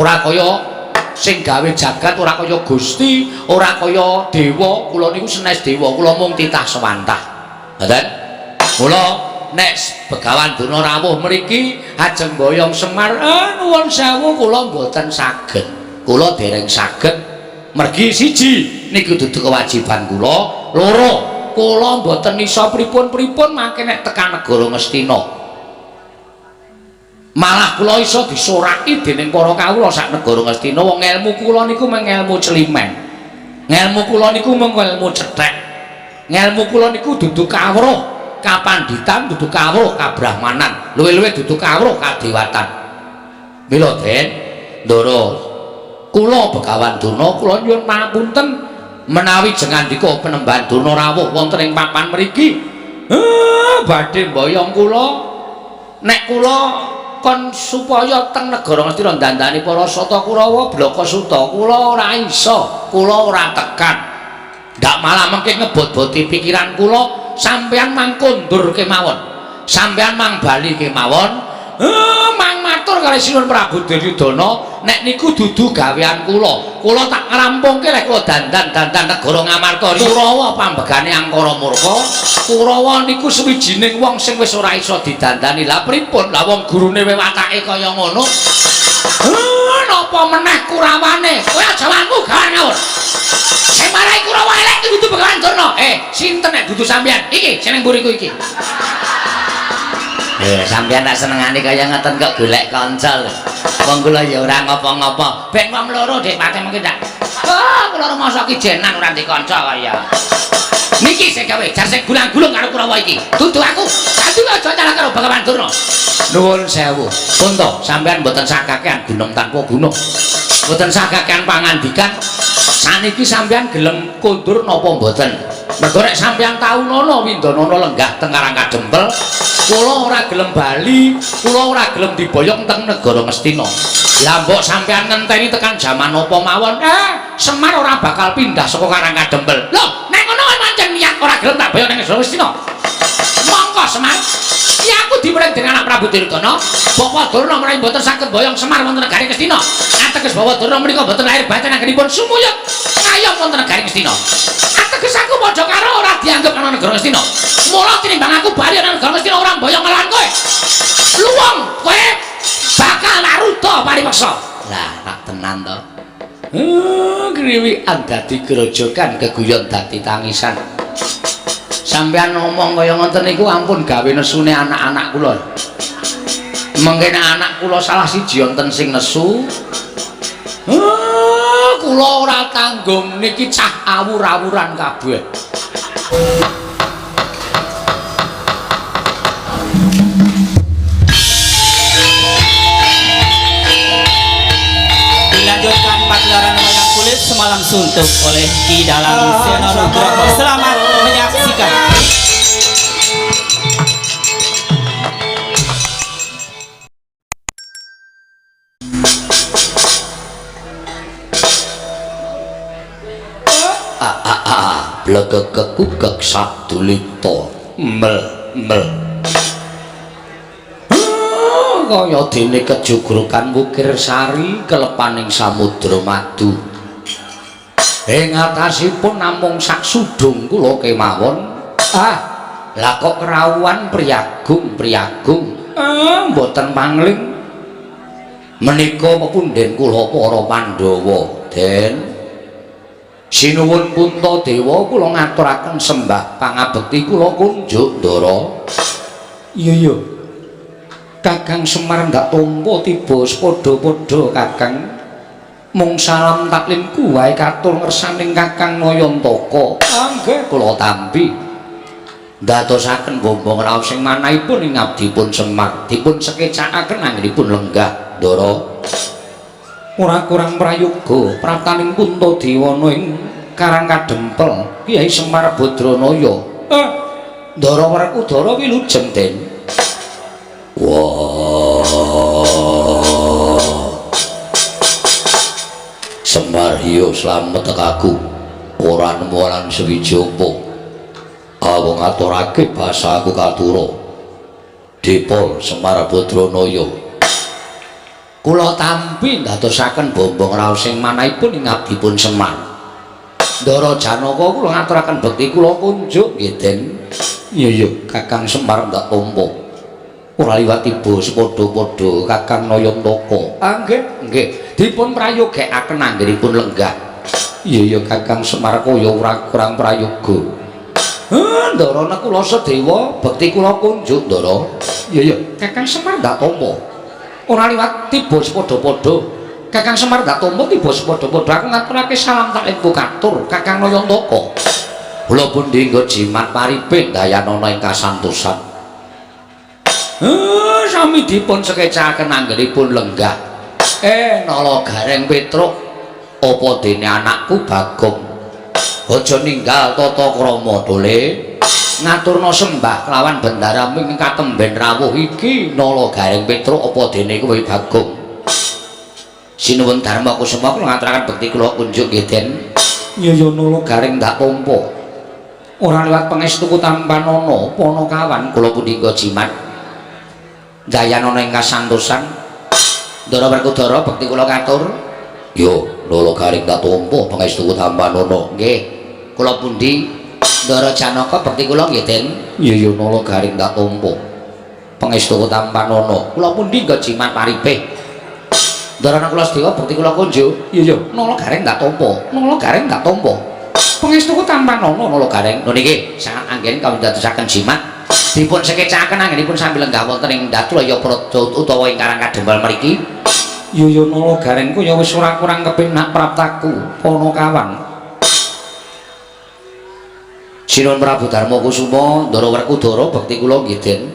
Ora kaya sing gawe jagat, ora kaya Gusti, ora kaya dewa. Kula niku senes dewa, kula mung titah sewantah. Ngoten? Mula nek Begawan Durna rawuh mriki ajeng boyong Semar, nuwun sewu kula mboten saged. Kula dereng saged. Mergi siji niku dudu kewajiban kula, loro kula mboten iso pripun-pripun mangke nek tekan negara Ngastina. Malah kula iso disoraki dening para kawula sak negara Ngastina. Wong ngelmu kula niku mung ngelmu celimen. Ngelmu kula niku mung ngelmu cethek. Ngelmu kula niku dudu kawruh kapanditan, dudu kawruh kabrahmanan, luwih-luwih dudu kawruh kadewatan. Mila Den, Ndara, kula Begawan Durna kula nyuwun pangapunten menawi jengandika Penemban Durna rawuh wonten ing papan mriki. Badhe mboyong kula. Nek kula kon supaya teng negara Ngastina dandani para Sata Kurawa Blaka Suta, kula ora iso, kula ora tekan. Ndak malah mengke ngebot-boti pikiran kula, sampeyan mang kondur kemawon. Sampeyan mang bali kemawon. Mang matur kali Sinuwun Prabu Duryudana, nek niku dudu gawean kula. Kula tak ngrampungke lek kula dandan-dandan negara Ngamarta. Kurawa pambegane angkara murka. Kurawa niku suwijining wong sing wis ora iso didandani. Lah pripun? Lah wong gurune watake kaya ngono. Napa meneh Kurawane? Kowe aja wangu gawan ngawur. Sing marai Kurawa elek iki dudu Begawan Durna. Sinten nek dudu sampeyan? Iki sing ning mburiku iki. Sampeyan tak senengane kaya ngeten kok golek kanca lho. Wong kula ya ora ngopo-ngopo. Ben wong loro Dik Pate mungkin tak. Oh, kula rumangsa ki jenan ora ndek kanca kaya. Niki sing gawe jar sing gulang-gulung karo Kurawa iki. Dudu aku. Dadi aja nyalah karo Begawan Durna. Nuwun sewu. Pun to, sampeyan mboten sah kakean gunung tanpa gunung. Mboten sah kakean pangandikan. Saniki sampeyan gelem kondur napa mboten? Mergo nek sampeyan tau nono Windanana lenggah teng Karang Kadempel, kula ora gelem bali, kula ora gelem diboyong teng negara Ngastina. Lah mbok sampeyan ngenteni tekan jaman apa mawon, Semar ora bakal pindah saka Karang Kadempel. Lho, nek ngono kan pancen niat ora gelem tak boyong ning negara Ngastina. Monggo Semar. Ya aku diweling dening anak Prabu Duryudana, Bapak Durna menawi mboten saged boyong Semar wonten negari Ngastina. Ateges Bapak Durna menika mboten lahir batin anggenipun sumuyut ngayom wonten negari Ngastina. Ateges aku padha karo ora dianggep ana negara Ngastina. Mula tinimbang aku bali ana negara Ngastina ora mboyong ngelawan kowe. Luwung kowe bakal naruda paripeksa. Lah, rak tenan to. Kriwikan dadi grojogan keguyon dadi tangisan. Sampeyan ngomong kaya ngoten niku ampun gawe nesune anak-anak kula. Mengke nek anak kula salah siji wonten sing nesu, kula ora tanggung niki cah awur-awuran kabeh. Dilanjutkan pagelaran wayang kulit semalam suntuk oleh Ki Dalang Seno Nugroho. Selamat menyaksikan. Blegegekugek sadulita mel mel. Kaya dene kejugrukan Wukir Sari kelepaning samudra madu. Ing atasipun namung sak sudung kula kemawon. Lah kok kerawuhan priyagung priyagung. Mboten pangling. Menika pepunden kula para Pandhawa, Den. Sinuwun Puntadewa kula ngaturaken sembah pangabekti kula kunjuk Ndara. Iya iya. Kakang Semar ndak tampa tiba sepadha-padha Kakang. Mung salam taklimku wae katur ngersaning Kakang Nayantaka. Nggih kula tampi. Ndadosaken bombong raos sing manahipun ing abdipun Semar dipun sekecakaken anggenipun lenggah Ndara. Ora kurang prayoga praptaning Puntadewana ing Karang Kadempel Kyai Semar Badranaya. Ndara Werkudara wilujeng Den. Wah. Semar hiyo slamet aku. Ora nemu lan sewiji apa. Aku ngaturake basa aku katura. Dipol Semar Badranaya. Kula tampi ndadosaken bombong raos ing manahipun ing abdipun Semar. Ndara Janaka kula ngaturaken bekti kula kunjuk nggih Den. Iya iya Kakang Semar ndak tampa. Ora liwat tiba sepadha-padha Kakang Nayantaka. Ah nggih, nggih. Dipun prayogekaken anggenipun lenggah. Iya iya Kakang Semar kaya ora kurang prayoga. Heh, Ndara Nakula Sadewa bekti kula kunjuk Ndara. Iya iya Kakang Semar ndak tampa. Ora liwat tiba sepadha-padha. Kakang Semar ndak tampa tiba sepadha-padha. Aku ngaturake salam tak limpu katur Kakang Nayantaka. Kula pundi nggo jimat paripe dayanana ing kasantosan. Sami dipun sekecakaken anggenipun lenggah. Nala Gareng Petruk, apa dene anakku Bagong? Aja ninggal tata krama dole. Ngaturna sembah kelawan bendaramu ing katemben rawuh iki Nala Gareng Petruk apa dene kowe Bagong? Sinuwun Darma Kusuma kula ngaturaken bekti kula kunjuk nggih Den. Iya ya Nala Gareng ndak tampa. Ora liwat pangestuku tampanana Panakawan kula pundi nggo jimat. Dayanana ing kasantosan. Ndara Werkudara bekti kula katur. Yo, Nala Gareng ndak tampa pangestuku tampanana. Nggih. Kula pundi Ndara Janaka bekti kula nggih Den. Iya ya Nala Gareng ndak tampa pangestuku tampanana. Kula pundi nggo jimat paripe. Ndara Nakula Sadewa bekti kula kunjuk. Iya ya Nala Gareng ndak tampa. Nala Gareng ndak tampa. Pangestuku tampanana Nala Gareng. Lho niki sangat anggen kawindadosaken jimat. Dipun sekecaken anggenipun sami lenggah wonten ing Datulaya Praja utawa ing Karang Kadempel mriki. Iya ya Nala Gareng ku ya wis ora kurang kepenak praptaku Panakawan. Sinuwun Prabu Darma Kusuma Ndara Werkudara bekti kula nggih Den.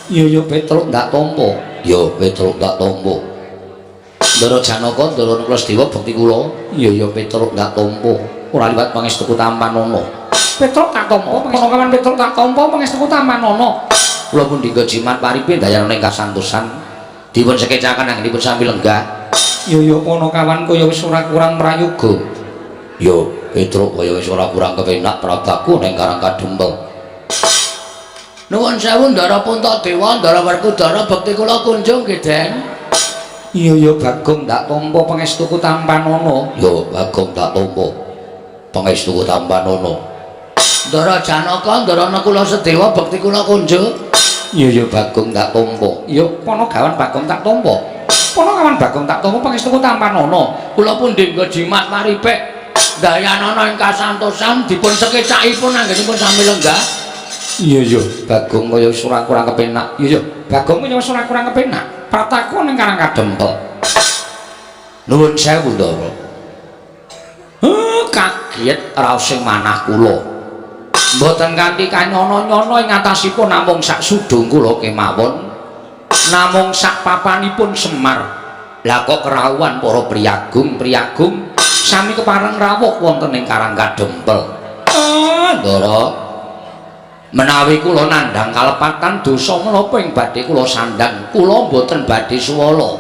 Iya ya Petruk ndak tampa. Ya Petruk ndak tampa. Ndara Janaka Ndara Nakula Sadewa bekti kula. Iya ya Petruk ndak tampa. Ora liwat pangestuku tampanana. Petruk tak tampa, Panakawan Petruk tak tampa pangestuku tampanana. Kula pundi nggo jimat paripe dayanana ing kasantosan. Dipun sekecaken anggenipun sami lenggah. Iya ya Panakawan kaya wis ora kurang prayoga. Ya Petruk kaya wis ora kurang kepenak praptaku ning Karang Kadempel. Nuwun sewu Ndara Puntadewa, Ndara Werkudara bekti kula kunjung nggih Den. Iya ya Bagong ndak tampa pangestuku tampanana. Ya Bagong ndak tampa pangestuku tampanana. Ndara Janaka, Ndara Nakula Sadewa bekti kula kunjung. Iya ya Bagong ndak tampa. Ya Panagawan Bagong tak tampa. Panakawan Bagong tak tampa pangestuku tampanana. Kula pundi nggo jimat paripe. Dayanana ing kasantosan dipun sekecakipun anggenipun sami lenggah. Iya iya Bagong kaya wis ora kurang kepenak. Iya iya Bagong kaya wis ora kurang kepenak. Prataku ning Karang Kadempel. Nuwun sewu Ndara. Kaget raos ing manah kula. Mboten kanthi kanyono-nyono ing atasipun namung sak sudung kula kemawon. Namung sak papanipun Semar. Lah kok kerawuhan para priyagung-priyagung sami kepareng rawuh wonten ing Karang Kadempel. Ndara. Menawi kula nandhang kalepatan dosa menapa ing badhe kula sandhang, kula mboten badhe suwala.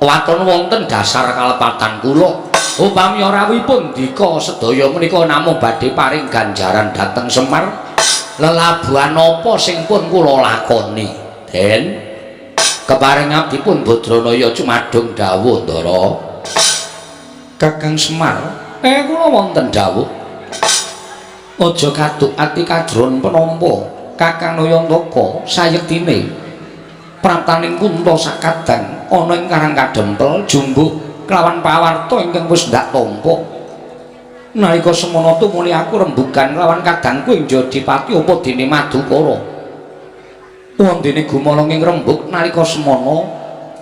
Waton wonten dasar kalepatan kula. Upami rawuhipun ndika sedaya menika namung badhe paring ganjaran dhateng Semar. Lelabuhan apa sing pun kula lakoni? Den, keparing abdipun Badranaya cumadung dawuh Ndara. Kakang Semar, kula wonten dawuh. Aja kaduk ati kadron penampa Kakang Nayantaka sayektine praptaning Kunta sakadang ana ing Karang Kadempel jumbuh kelawan pawarta ingkang wis ndak tampa. Nalika semana tumuli aku rembugan kelawan kadangku ing Jodipati apa dene Madukara. Wondene gumalong ing rembug nalika semana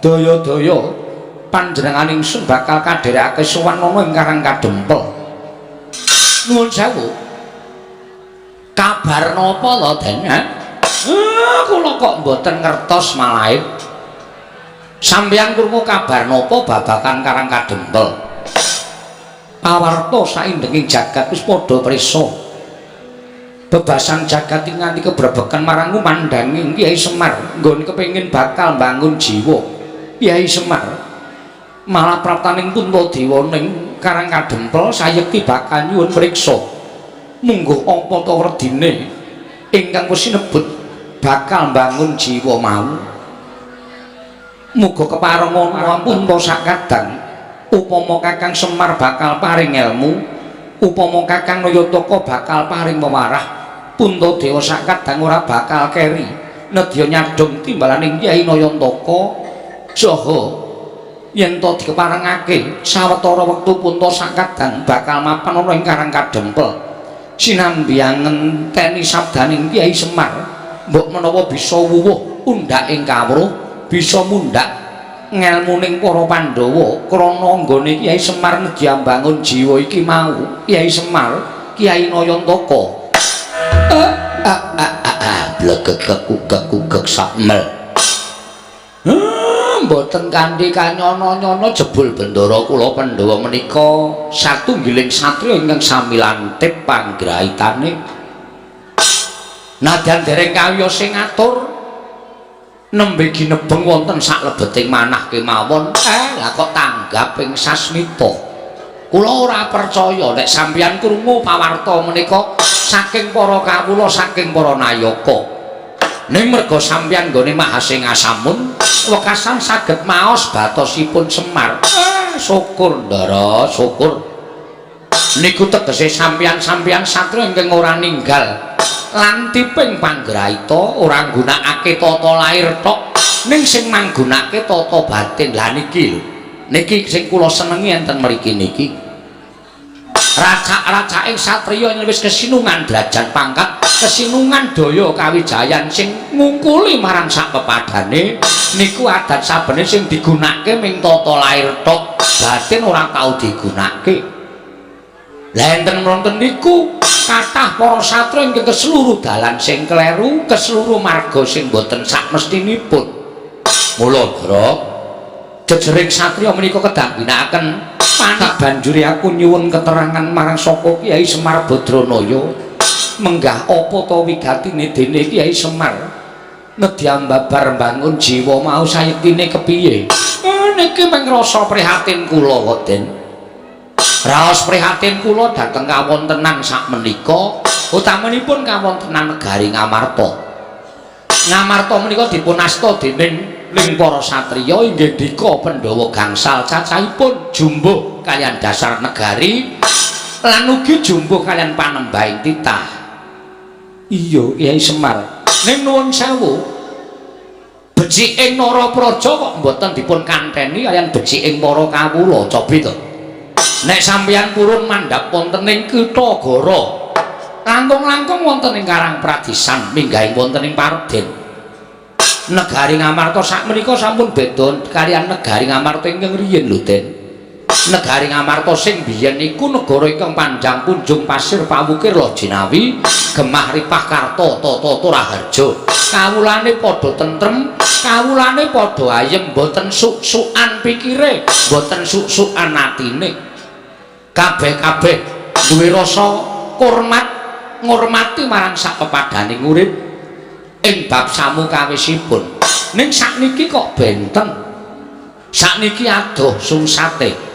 daya-daya panjenengan ingsun bakal kadherekake sowan ana ing Karang Kadempel. Nuwun sewu. Kabar napa lho, Den? Kula kok mboten ngertos malahe. Sampeyan krungu kabar napa babagan Karang Kadempel? Pawarta saindenging jagat wis padha prisa. Bebasan jagat iki nganti kebrebekan marang ngumandhanging Kyai Semar nggone kepengin bakal mbangun jiwa. Kyai Semar malah praptaning Puntadewa ning Karang Kadempel sayekti bakal nyuwun priksa. Mungguh apa ta werdine ingkang wis sinebut bakal mbangun jiwa mau. Muga kepareng ngono ampun to sakadang. Upama Kakang Semar bakal paring elmu, upama Kakang Nayataka bakal paring wewarah, Puntadewa sakadang ora bakal keri. Nedya nyadhong timbalaning Kyai Nayantaka saha yen to dikeparengake sawetara wektu Punta sakadang bakal mapan ana ing Karang Kadempel. Sinambi ngenteni sabdaning Kyai Semar, mbok menawa bisa wuwuh undhak ing kawruh, bisa mundhak ngelmuning para Pandhawa krana nggone Kyai Semar nedya mbangun jiwa iki mau. Kyai Semar, Kyai Nayantaka. Blegegek ugek-ugek sakmel. Mboten kanthi kanyono-nyono jebul bendara kula Pandhawa menika satunggiling satriya ingkang sami lantip panggraitane. Nadyan dereng kawiyos sing ngatur nembe ginebeng wonten saklebeting manah kemawon. Lah kok tanggap ing sasmita. Kula ora percaya nek sampeyan krungu pawarta menika saking para kawula, saking para nayaka. Ning merga sampeyan nggone Mahasingasamun wekasan saged maos batosipun Semar. Syukur Ndara, syukur. Niku tegese sampeyan-sampeyan satriya ingkang ora ninggal lantiping panggraita, ora nggunakake tata lair tok, ning sing manggunakake tata batin. Lah niki lho, niki sing kula senengi enten mriki niki. Racak-racake satriya yen wis kesinungan derajat pangkat, kesinungan daya kawijayan sing ngungkuli marang sak pepadane niku adat sabene sing digunakake ming tata lair tok, batin ora tau digunakake. Lah enten wonten niku kathah para satriya ingkang keseluruh dalan sing kleru, keseluruh marga sing boten sakmestinipun. Mula Grok, jejering satriya menika kedah ginakaken panik. Banjuri aku nyuwun keterangan marang saka Kyai Semar Badranaya. Menggah apa ta wigatine dene Kyai Semar nedya babar mbangun jiwa mau sayektine kepiye? Niki mung rasa prihatin kula kok, Den. Raos prihatin kula dhateng kawontenan sakmenika, utamanipun kawontenan negari Ngamarta. Ngamarta menika dipun asta dening ning para satriya inggih dika Pandhawa gangsal cacahipun jumbuh kaliyan dasar negari lan ugi jumbuh kaliyan panembahing titah. Iya, Kyai Semar. Ning nuwun sewu, beciking Narapraja kok mboten dipun kanteni kaliyan beciking para kawula, cobi to. Nek sampeyan purun mandhap wonten ing Kitha Gara, langkung-langkung wonten ing Karang Pradisan minggahing wonten ing Parden. Negari Ngamarta sakmenika sampun beda kaliyan negari Ngamarta ingkang riyin lho, Den. Negari Ngamarta sing biyen iku negara ingkang panjang punjung pasir pawukir loh jinawi, gemah ripah karta tata raharja. Kawulane padha tentrem, kawulane padha ayem, mboten suk-sukan pikire, mboten suk-sukan atine. Kabeh-kabeh duwe rasa hormat ngurmati marang sak pepadaning urip ing bab samukawisipun. Ning sakniki kok benten. Sakniki adoh sungsate.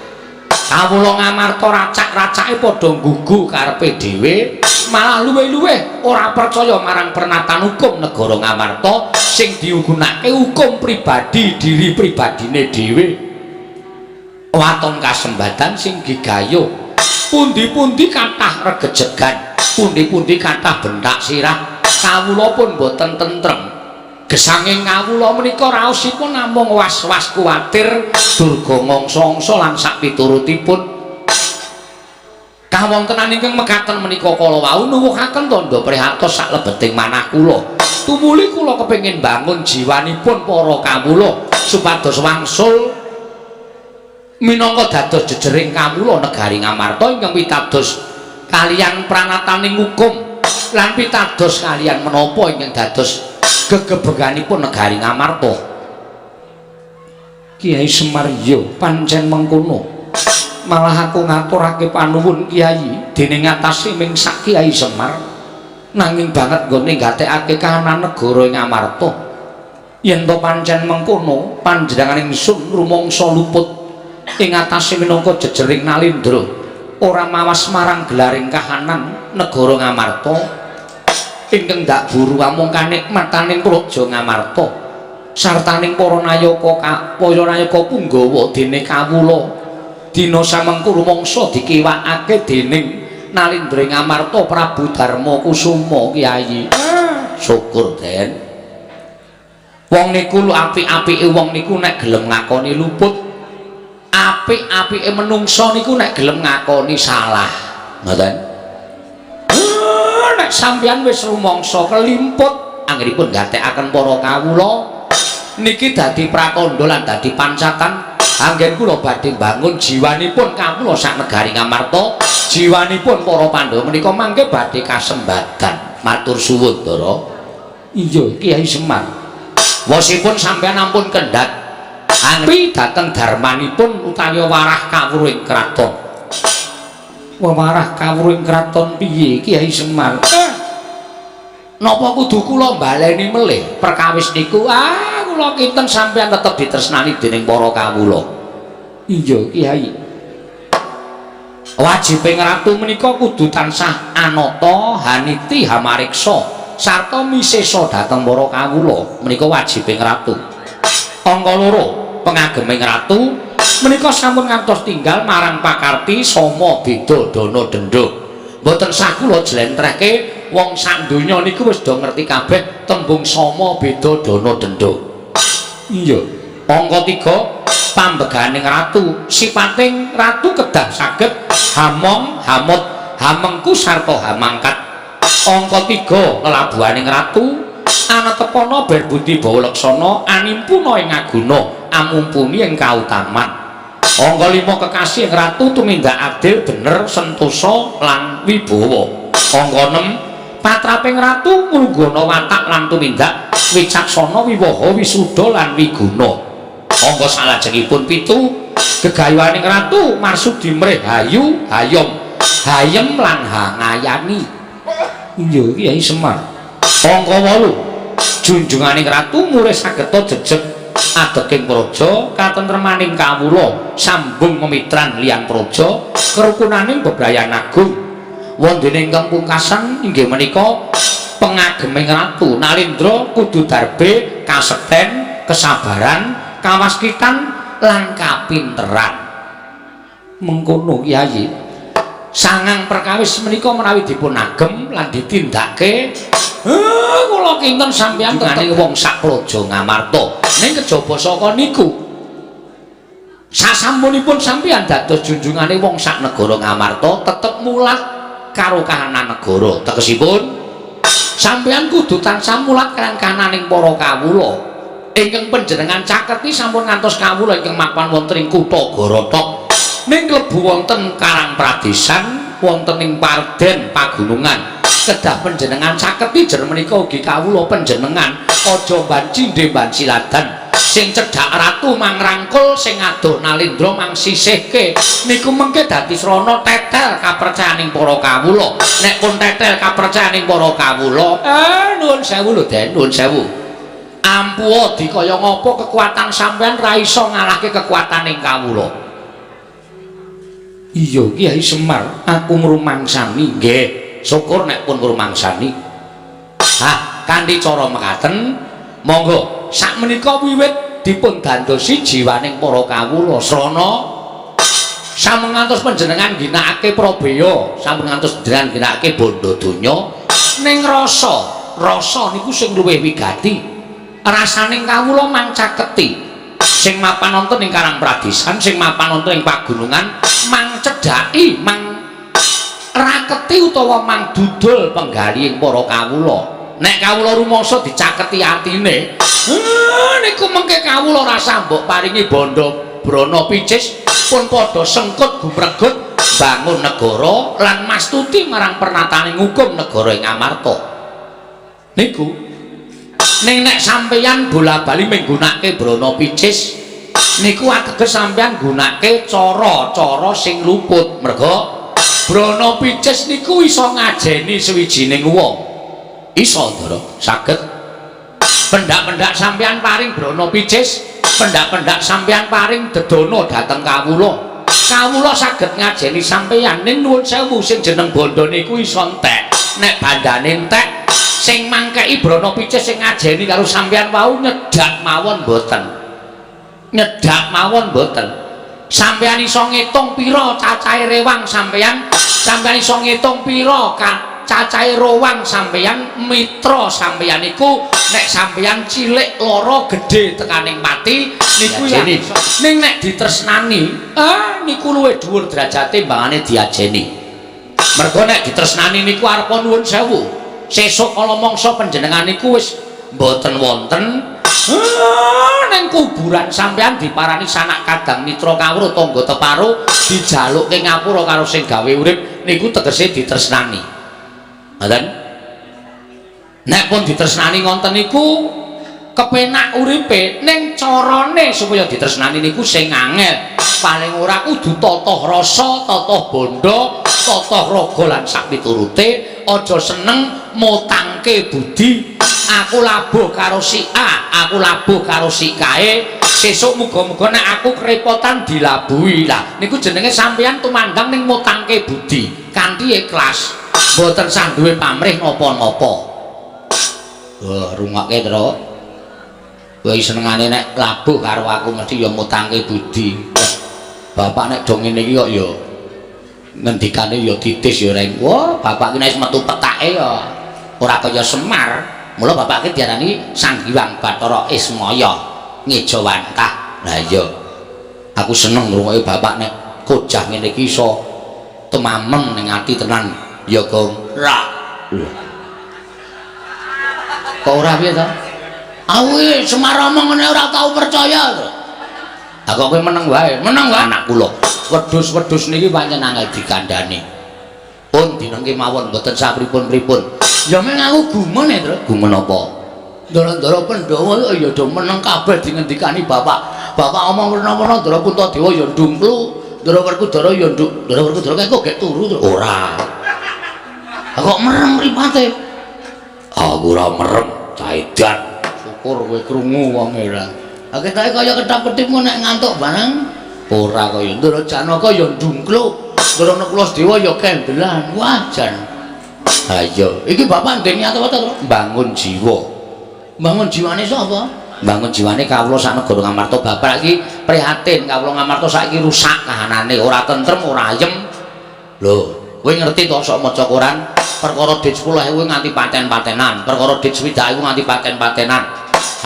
Kawula Ngamarta racak-racake padha nggugu karepe dhewe, malah luwih-luwih ora percaya marang pernatan hukum negara Ngamarta sing digunakake hukum pribadi diri pribadine dhewe. Waton kasembadan sing gigayuh, pundi-pundi kathah regejegan, pundi-pundi kathah bentak sirah. Kawula pun boten tentrem. Gesanging kawula menika raosipun namung was-was kuwatir durga ngangsa-angsa lan sak piturutipun. Kawontenan ingkang mekaten menika kala wau nuwuhaken tandha prihatos saklebeting manah kula. Tumuli kula kepengin bangun jiwanipun para kawula supados wangsul minangka dados jejering kawula negari Ngamarta ingkang pitados kaliyan pranataning hukum lan pitados kaliyan menapa ingkang dados gegebeganipun negari Ngamarta. Kiai Semar, yo pancen mengkono. Malah aku ngaturake panuwun Kiai dene ngatasi ming sak Kiai Semar, nanging banget nggone gatekake kahanan negara ing Ngamarta. Yen to pancen mengkono, panjenengan ingsun rumangsa luput ing atase minangka jejering nalindra, ora mawas marang gelaring kahanan negara Ngamarta ingkang dak buru amung kanikmataning praja Ngamarta. Sartaning para nayaka, para nayaka punggawa dene kawula dina samengku rumangsa dikiwakake dening Nalindra ing Amarta Prabu Darma Kusuma. Kyai, syukur, Den. Wong niku lho, apik-apike wong niku nek gelem ngakoni luput. Apik-apike menungsa niku nek gelem ngakoni salah. Ngoten. Nek sampeyan wis rumangsa kelimput anggenipun gatekaken para kawula niki dadi pratandha lan dadi pancatan anggen kula badhe bangun jiwanipun kawula sak negari Ngamarta, jiwanipun para Pandhawa menika mangke badhe kasembadan. Matur suwun, Ndara. Iya, Kyai Semar. Wosipun sampeyan ampun kendhat angpi dhateng darmanipun utawi warah kawruh ing kraton. Wewarah kawruh ing kraton piye, Kyai Semar? Napa kudu kula baleni melih perkawis niku? Ah, kula kinten sampeyan tetep ditresnani dening para kawula. Iya, Kyai. Wajibing ratu menika kudu tansah anata haniti hamariksa sarta misesa dhateng para kawula. Menika wajibing ratu. Angka loro, pengageming ratu menika sampun ngantos tinggal marang pakarti sama beda dana denda. Mboten sah kula jlentrehke, wong sak donya niku wis do ngerti kabeh tembung sama beda dana denda. Iya. Angka 3, pambeganing ratu, sipating ratu kedah saged hamong, hamut, hamengku sarta hamangkat. Angka 3, lelabuhaning ratu anetepana berbudi bawa laksana animpuna ing aguna amumpuni ing kautaman. Angka 5, kekasih ing ratu tumindak adil, bener, sentosa lan wibawa. Angka 6, patraping ratu nglunggana watak lan tumindak wicaksana, wiwaha, wisuda lan wiguna. Angka salajengipun 7, gegayuhaning ratu marsudi mrih hayu, hayom, hayem lan hangayani. Iya, Kyai Semar. Angka 8, junjunganing ratu murih sageta jejeg adeking praja, katentremaning kawula sambung memitran liyan praja, kerukunaning bebrayan agung. Wondene ingkang pungkasan inggih menika pengageming ratu Nalindra kudu darbe kasekten, kesabaran, kawaskitan lan kapinteran. Mengkono, Kyai. Sangang perkawis menika menawi dipun agem lan ditindakake, kula kinten sampeyan tetep wong sak praja Ngamarta. Ning kejaba saka niku, sasampunipun sampeyan dados junjungane wong sak negara Ngamarta, tetep mulat karo kahanan negara. Tegesipun sampeyan kudu tansah mulat kaliyan kahananing para kawula. Ingkang panjenengan caketi sampun ngantos kawula ingkang mapan wonten ing kutha Gorotok, ning klebu wonten Karang Pradesan, wonten ing Parden pagunungan. Kedah panjenengan caketi jer menika ugi kawula panjenengan aja banci ndemban siladan. Sing cedhak ratu mangrangkul, sing adoh Nalindra mangsisihke. Niku mengke dadi srana tetel kapercayaning para kawula. Nek pun tetel kapercayaning para kawula, nuwun sewu lho, Den, nuwun sewu. Ampuha dikaya ngapa kekuatan sampean ra iso ngalahke kekuataning kawula. Iya, Kyai Semar, aku ngrumangsani. Nggih, syukur nek pun ngrumangsani. Hah, kanthi cara mekaten, monggo sakmenika wiwit dipun dandosi jiwaning para kawula. Srana sampun ngantos panjenengan ginakake prabeya, sampun ngantos panjenengan ginakake bondo donya, ning rasa, rasa niku sing luwih wigati. Rasaning kawula mangcaketi. Sing mapan wonten ing Karang Pradesan, sing mapan wonten ing pagunungan, mang cedhaki, mang raketi utawa mang dudul penggalihing para kawula. Nek kawula rumangsa dicaketi atine, niku mengke kawula rasa mbok paringi bondo brana picis pun padha sengkut gumregut bangun negara lan mastuti marang pernataning hukum negara ing Amarta. Niku ning nek sampeyan bola-bali menggunakake brana picis niku ateges sampeyan nggunakake cara-cara sing luput, merga brana picis niku iso ngajeni suwijining wong. Iso, Ndara, saged. Pendak-pendak sampeyan paring brana picis, pendak-pendak sampeyan paring dedono dhateng kawula, kawula saged ngajeni sampeyan. Ning nuwun sewu, sing jeneng bondo niku iso entek. Nek bandane entek, Sing mangkeki Brana Picis sing ngajeni karo sampeyan wau nyedak mawon mboten. Nyedak mawon mboten. Sampeyan iso ngitung pira cacahe rewang sampeyan, sampeyan iso ngitung pira cacahe rowang sampeyan, mitra sampeyan iku nek sampeyan cilik lara gedhe tekaning pati niku ya. Ning nek ditresnani, niku luwih dhuwur derajate mbangane diajeni. Mergo nek ditresnani niku arepa nuwun sewu. Sesuk kala mangsa panjenengan niku wis mboten wonten, ning kuburan sampeyan diparani sanak kadang mitra kawruh tangga teparo dijalukke ngapura karo sing gawe urip niku tegese ditresnani. Ngoten? Nek pun ditresnani ngonten niku kepenak uripe, ning carane supaya ditresnani niku sing angel. Paling ora kudu tata rasa, tata bandha, tata raga lan sakpiturute, aja seneng mutangke budi. Aku labuh karo si A, aku labuh karo si kae, sesuk muga-muga nek aku kerepotan dilabuhi. Lah niku jenenge sampeyan tumandang ning mutangke budi kanthi ikhlas. Mboten sah duwe pamrih napa-napa. Wah, rungokke, Tru. Kowe senengane nek labuh karo aku mesti ya mutangke budi. Bapak nek do ngene iki kok ya ngendikane ya titis ya reng. Wah, bapak ki nek wis metu petake ya ora kaya Semar. Mula bapak ki diarani Sang Hyang Bathara Ismaya ngejawantah. Lah iya. Aku seneng ngrungokke bapak nek kojah ngene iki iso temamem ning ati tenan. Ya, Gong. Ra. Kok ora piye to? Aku iki Semar omong ngene ora tau percaya to. Lah kok kowe meneng wae? Meneng wae anak kula. Wedhus-wedhus niki pancen angel dikandhani. Pun dinengke mawon mboten sapripun-pripun. Ya meng aku gumun e, Tru. Gumun apa? Ndara-ndara Pandhawa ya do meneng kabeh dingendikani bapak. Bapak omong werna-werna Ndara Puntadewa ya ndungklu, Ndara Werkudara ya nduk. Ndara Werkudara kae kok gek turu, Tru. Ora. Lah kok merem mripate? Aku ora merem, caidan. Syukur kowe krungu wonge ora. Lah ketoke kaya ketap-ketip nek ngantuk barang. Ora kaya Ndara Janaka ya ndungkluk. Ndara Nakula Sedewa ya kendelan. Wah, jan. Ha iya, iki bapak ndek niat apa to? Bangun jiwa. Bangun jiwane sapa? Bangun jiwane kawula sak negara Ngamarta. Bapak iki prihatin kawula Ngamarta saiki rusak kahanane, ora tentrem, ora ayem. Lho, kowe ngerti to sok maca koran perkara dit 10.000 nganti paten-patenan, perkara dit 60.000 nganti paten-patenan.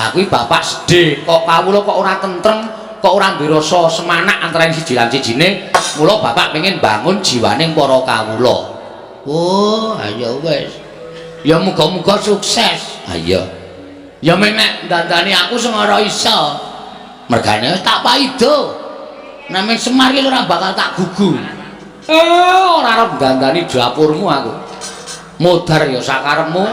Ha kuwi bapak sedih, kok kawula kok ora tentrem, kok ora duwe rasa semanak antara siji lan sijine. Mula bapak pengen bangun jiwane para kawula. Oh, ayo wis. Ya muga-muga sukses. Ha iya. Ya meng nek dandani aku sing ora iso. Mergane wis tak paido. Nek meng Semar iki ora bakal tak gugu. Ora arep dandani dapurmu aku. Modar ya sakarepmu.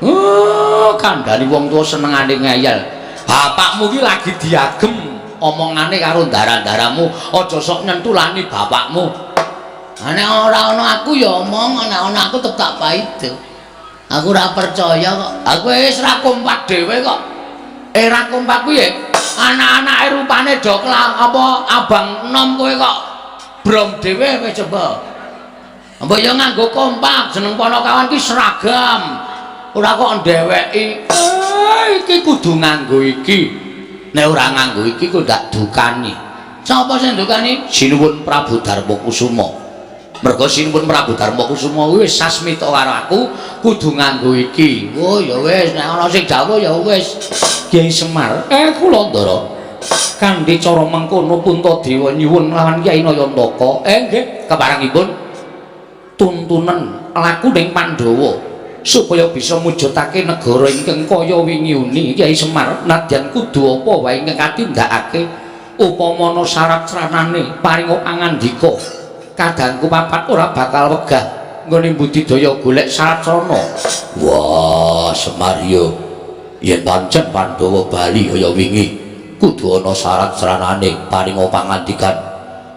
Oh, kandhani wong tuwa senengane ngeyel. Bapakmu ki lagi diagem omongane karo ndara-ndaramu, aja sok nyentulani bapakmu. Nek ora ana aku ya omong, nek ana aku tetep tak paido. Aku ora percaya kok. Aku wis ra kompak dhewe kok. Ra kompak piye? Anak-anake rupane do apa abang enom kowe kok brom dhewe kowe coba. Mbok ya nganggo kompak, jeneng Panakawan ki seragam. Ora kok ndeweki. Iki kudu nganggo iki. Nek ora nganggo iki kok ndak dukani. Sapa sing dukani? Sinuwun Prabu Darma Kusuma. Mergo Sinuwun Prabu Darma Kusuma kuwi wis sasmita karo aku kudu nganggo iki. Oh ya wis, nek ana sing dawuh ya wis. Kyai Semar, kula Ndara. Kanthi cara mengkono Puntadewa nyuwun lawan Kyai Nayantaka. Nggih, keparengipun tuntunan laku ning Pandhawa supaya bisa mujudake negara ingkang kaya wingi uni. Kyai Semar, nadyan kudu apa wae ingkang katindakake upama ana syarat sranane paringa pangandika. Kadangku papat ora bakal wegah nggone budidaya golek syarat srana. Wah, Semar yo. Yen pancen Pandhawa bali kaya wingi kudu ana syarat sranane paringa pangandikan.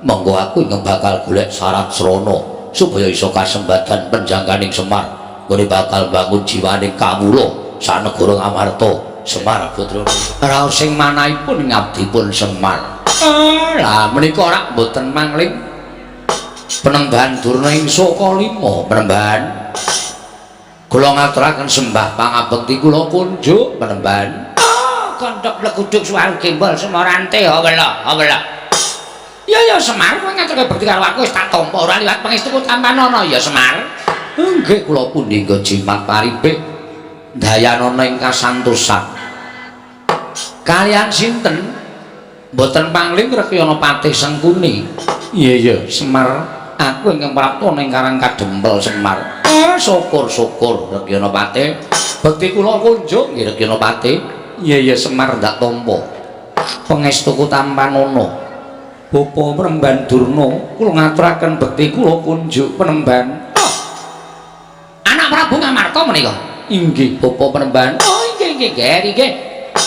Monggo aku ingkang bakal golek syarat srana supaya iso kasembadan penjangkaning Semar nggone bakal bangun jiwaning kawula sanegara Ngamarta. Semar putra raos sing manahipun ngabdipun Semar. Lah menika ora mboten mangling penembahan Durna ing Soka 5 penembahan. Kula ngaturaken sembah pangabekti kula kunjuk Panembahan. Oh, gondhok bleguduk suwaru gembol semorante hawela hawela. Ya ya Semar, kowe ngaturke bekti karo aku wis tak tampa ora liwat pangestuku tampanana ya Semar. Nggih kula pundi nggo jimat paripik dayanana ing kasantosan. Kalian sinten? Mboten pangling Rekyana Patih Sengkuni. Iya iya Semar, aku ingkang prapta ning Karang Kadempel Semar. Syukur-syukur Rekyana Patih. Bekti kula kunjuk nggih Rekyana Patih. Iya iya Semar ndak tampa. Pangestuku tampanana. Bapa Penemban Durna, kula ngaturaken bekti kula kunjuk Penemban. Oh. Anak Prabu Ngamarta menika? Inggih, Bapa Penemban. Oh, inggih inggih, Ger, inggih.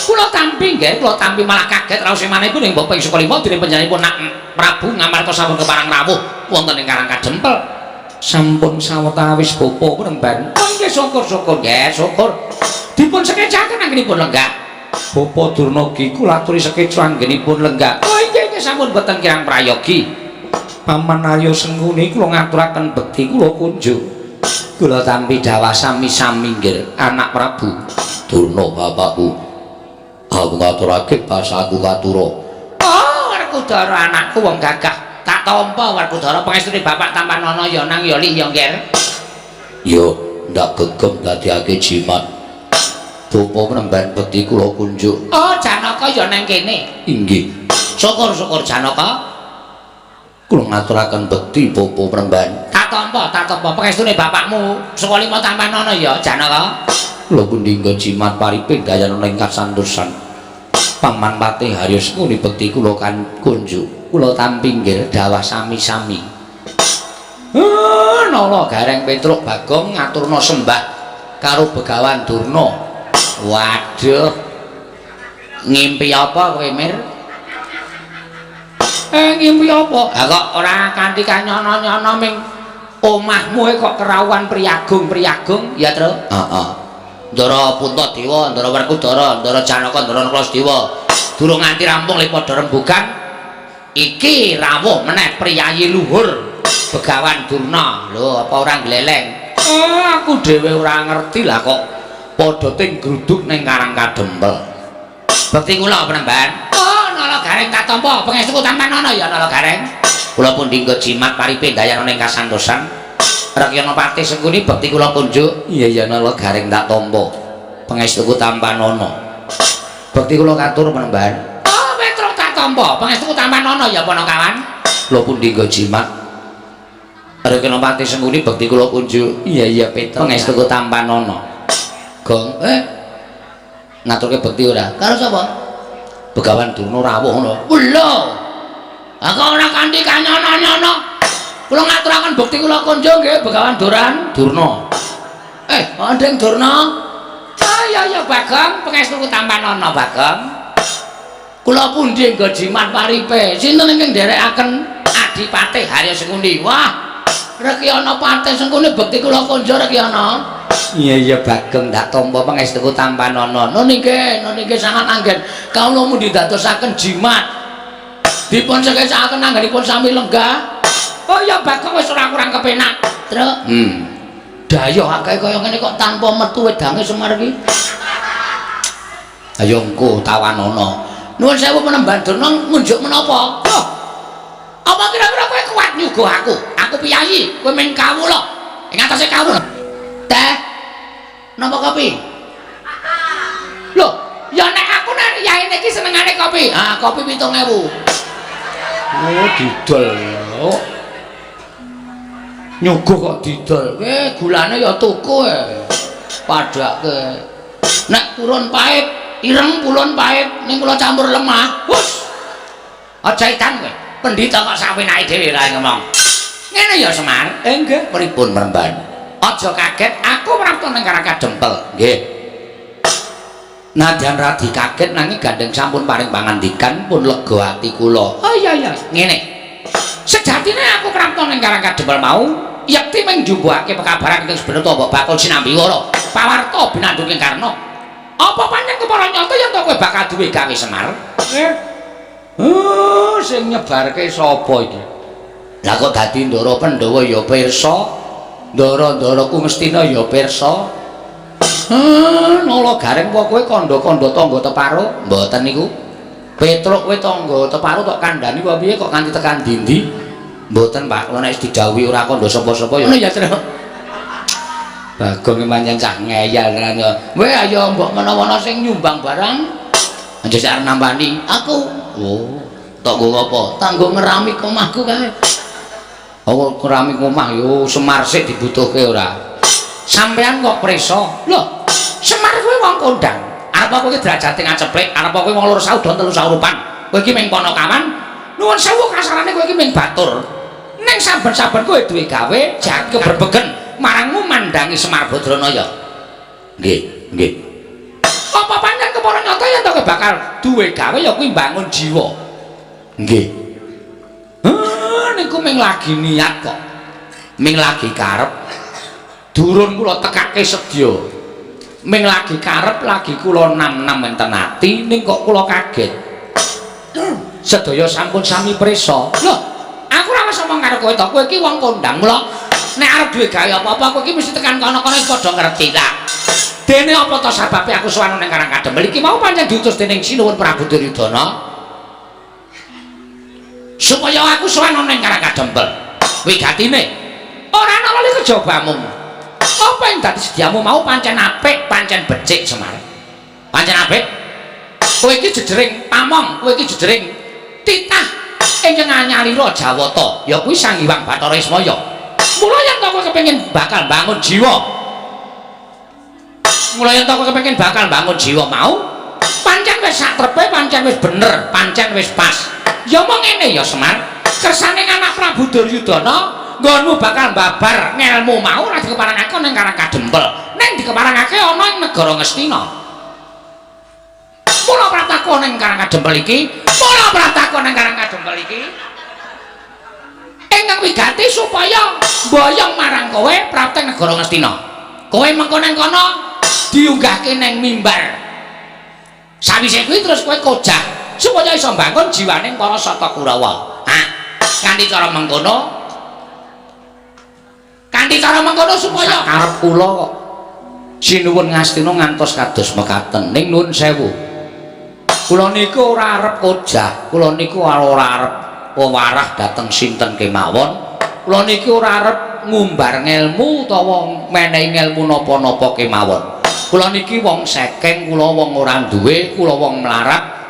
Kula tampi nggih, kula tampi malah kaget raos manipun ing Bapak ing Sukalima dening panjenenganipun Nak Prabu Ngamarta sampun keparang rawuh wonten ing Karang Kadempel. Sampun sawetawis Bapa Penemban. Oh, inggih syukur-syukur nggih, syukur. Dipun sekecaken anggenipun lenggah. Bapa Durna gi kula aturi sekeca anggenipun lenggah. Oh, inggih inggih sampun boten kirang prayogi. Paman Arya Sengkuni kula ngaturaken bekti kula kunjuk. Kula tampi dawah sami-sami nggih anak Prabu Durna bapakku. Aku ngaturake basaku katura. Oh, Werkudara anakku wong gagah. Tak tampa Werkudara pangestune bapak tampanana ya nang ya lik ya ngger. Yo ndak gegem dadiake jimat. Bapa Penemban bekti kula kunjuk. Oh, Janaka ya nang kene. Inggih. Syukur-syukur Janaka. Kula ngaturaken bekti Bapa Penemban. Tak tampa, tak tampa pangestune bapakmu Sukalima tampanana ya Janaka. Kula pundi nggo jimat pariping dayanana ing kasantosan. Paman Patih Harya Sengkuni bekti kula kan kunjuk. Kula tampi nggih dawah sami-sami. Nala Gareng Petruk Bagong ngaturna sembah karo Begawan Durna. Waduh. Ngimpi apa kowe, Mir? Ngimpi apa? Ha kok ora kanthi kanyono-nyono ming omahmu kok kerawuhan priyagung-priyagung, ya, Tru? Heeh. Ndara Puntadewa, Ndara Werkudara, Ndara Janaka, Ndara Nakula. Durung nganti rampung le padha rembugan. Iki rawuh meneh priyayi luhur Begawan Durna. Lho, apa ora gleleng? Oh, aku dhewe ora ngerti lah kok padha ting gruduk ning Karang Kadempel. Bekti kula Penemban. Oh, Nala Gareng tak tampa pangestuku tampanana ya Nala Gareng. Kula pundi nggo jimat paripe dayana ing kasantosan. Rekyana Patih Sengkuni bekti kula kunjuk. Iya iya Nala Gareng tak tampa. Pangestuku tampanana. Bekti kula katur Penemban. Oh, Petruk tak tampa. Pangestuku tampanana ya Panakawan. Kula pundi nggo jimat. Rekyana Patih Sengkuni bekti kula kunjuk. Iya iya Petruk. Pangestuku tampanana. Gong, ngaturke bekti ora? Karo sapa? Begawan Durna rawuh ngono. Lho. Ha kok ora kanthi kanyono-nyono. Kula ngaturaken bekti kula kunjung nggih Begawan Duran Durna. Andeng Durna. Ah iya iya Bagong, pangestuku tampanana Bagong. Kula pundi nggo jimat paripe? Sinten ingkang nderekaken Adipati Harya Sengkuni? Wah, Rekyana Patih Sengkuni bekti kula kunjung Rekyana. Iya iya Bagong ndak tampa pangestuku tampanana. Nun inggih, nun inggih sangat anggen. Kawula mundi dadosaken jimat. Dipun sekecaken anggenipun sami lenggah. Oh iya Bagong wis ora kurang kepenak. Truk. Dayoh akeh kaya ngene kok tanpa metu wedange Semar iki. Ayo engko tawanana. Nuwun sewu Penemban Durna ngunjuk menapa? Oh. Apa kira-kira kowe kuat nyuguh aku? Aku piyayi, kowe ming kawula. Ing atase kawula. Teh. Napa kopi? Loh, ya nek aku nek yaine iki senengane kopi. Ah, kopi 7000. Oh, didol. Oh. Nyuguh kok didol. Kowe gulane ya tuku e. Padake. Nek purun pahit, ireng purun pahit ning kula campur lemah. Hus. Aja edan kowe. Pendhita kok sawenake dhewe ra ngomong. Ngene ya Semar. Nggih, pripun Mremban? Aja kaget, aku prapta ning Karang Kadempel. Nggih. Nadyan radi kaget nanging gandeng sampun paring pangandikan pun lega ati kula. Oh iya iya, ngene. Sejatine aku prapta ning Karang Kadempel mau yekti mung njumbuhake pekabaran ingkang sebenarnya mbok bakul sinambi wara. Pawarta binandung ing Karna. Apa pancen kepara nyata yen to kowe bakal duwe gawe Semar? Oh, sing nyebarke sapa iki? Lah kok dadi Ndara Pandhawa ya pirsa. Ndara-ndaraku Ngastina ya pirsa. Nala Gareng apa kowe kandha-kandha tangga teparo? Mboten niku. Petruk kowe tangga teparo tok kandhani apa piye kok nganti tekan ndi-ndi? Mboten, Pak. Kula nek didhawuhi ora kandha sapa-sapa ya. Ngono ya, Tru. Bagong pancen cah ngeyel tenan ya. Weh ayo mbok menawa ana sing nyumbang barang. Aja sak arep nampani. Aku. Oh, tok nggo apa? Tak nggo ngerami omahku kae. Oh, ngerami omah yo Semar sik dibutuhke ora. Sampean kok preso? Lho, Semar kuwi wong kondang. Arep kowe iki derajate ngaceplik, arep kowe wong loro saudon telu saurupan. Kowe iki ming ponokawan. Nuwun sewu kasarane kowe iki ming batur. Ning saben-saben kowe duwe gawe jagat keberbegen marangmu mandangi Semar Badranaya. Nggih, nggih. Apa pancen kepara nyata yen to kowe bakal duwe gawe ya kuwi mbangun jiwa. Nggih. Heh, niku ming lagi niat kok. Ming lagi karep. Durun kula tekake sedya. Ming lagi karep lagi kula nam-nam enten ati ning kok kula kaget. Sedaya sampun sami prisa. Lho, aku ora wis omong karo kowe to. Kowe iki wong kondang. Mula nek arep duwe gawe apa-apa kowe iki mesti tekan kono-kono padha ngerti ta. Dene apa to sababe aku sowan ning Karang Kadempel iki mau pancen diutus dening Sinuwun Prabu Duryudana supaya aku sowan ning Karang Kadempel. Wigatine ora ana lali kejabamu. Apa yang dadi sediamu mau pancen apik, pancen becik Semar. Pancen apik. Kowe iki jejering pamong, kowe iki jejering titah ingkang anyalira Jawata, ya kuwi Sang Hyang Bathara Ismaya. Mula yen to kowe kepengin bakal bangun jiwa. Mula yen to kowe kepengin bakal bangun jiwa mau, pancen wis sak trepe, pancen wis bener, pancen wis pas. Ya mong ngene ya Semar, kersane anak Prabu Duryudana nggonmu bakal babar ngelmu mau ora dikeparangake ning Karang Kadempel, ning dikeparangake ana ing negara Ngastina. Mula prataku ning Karang Kadempel iki, mula prataku ning Karang Kadempel iki ingkang wigati supaya mboyong marang kowe prapteng negara Ngastina. Kowe mengko ning kono diunggahke ning mimbar. Sawise kuwi terus kowe kojah supaya iso mbangun jiwaning para Sata Kurawa. Ha, kanthi cara mengkono, kanthi cara mengkono supaya karep kula kok sinuwun Ngastina ngantos kados mekaten. Ning nuwun sewu, kula niku ora arep kojah, kula niku ora arep wewarah dhateng sinten kemawon. Kula niki ora arep ngumbar ngelmu utawa menehi ngelmu napa-napa kemawon. Kula niki wong sekeng, kula wong ora duwe, kula wong melarat.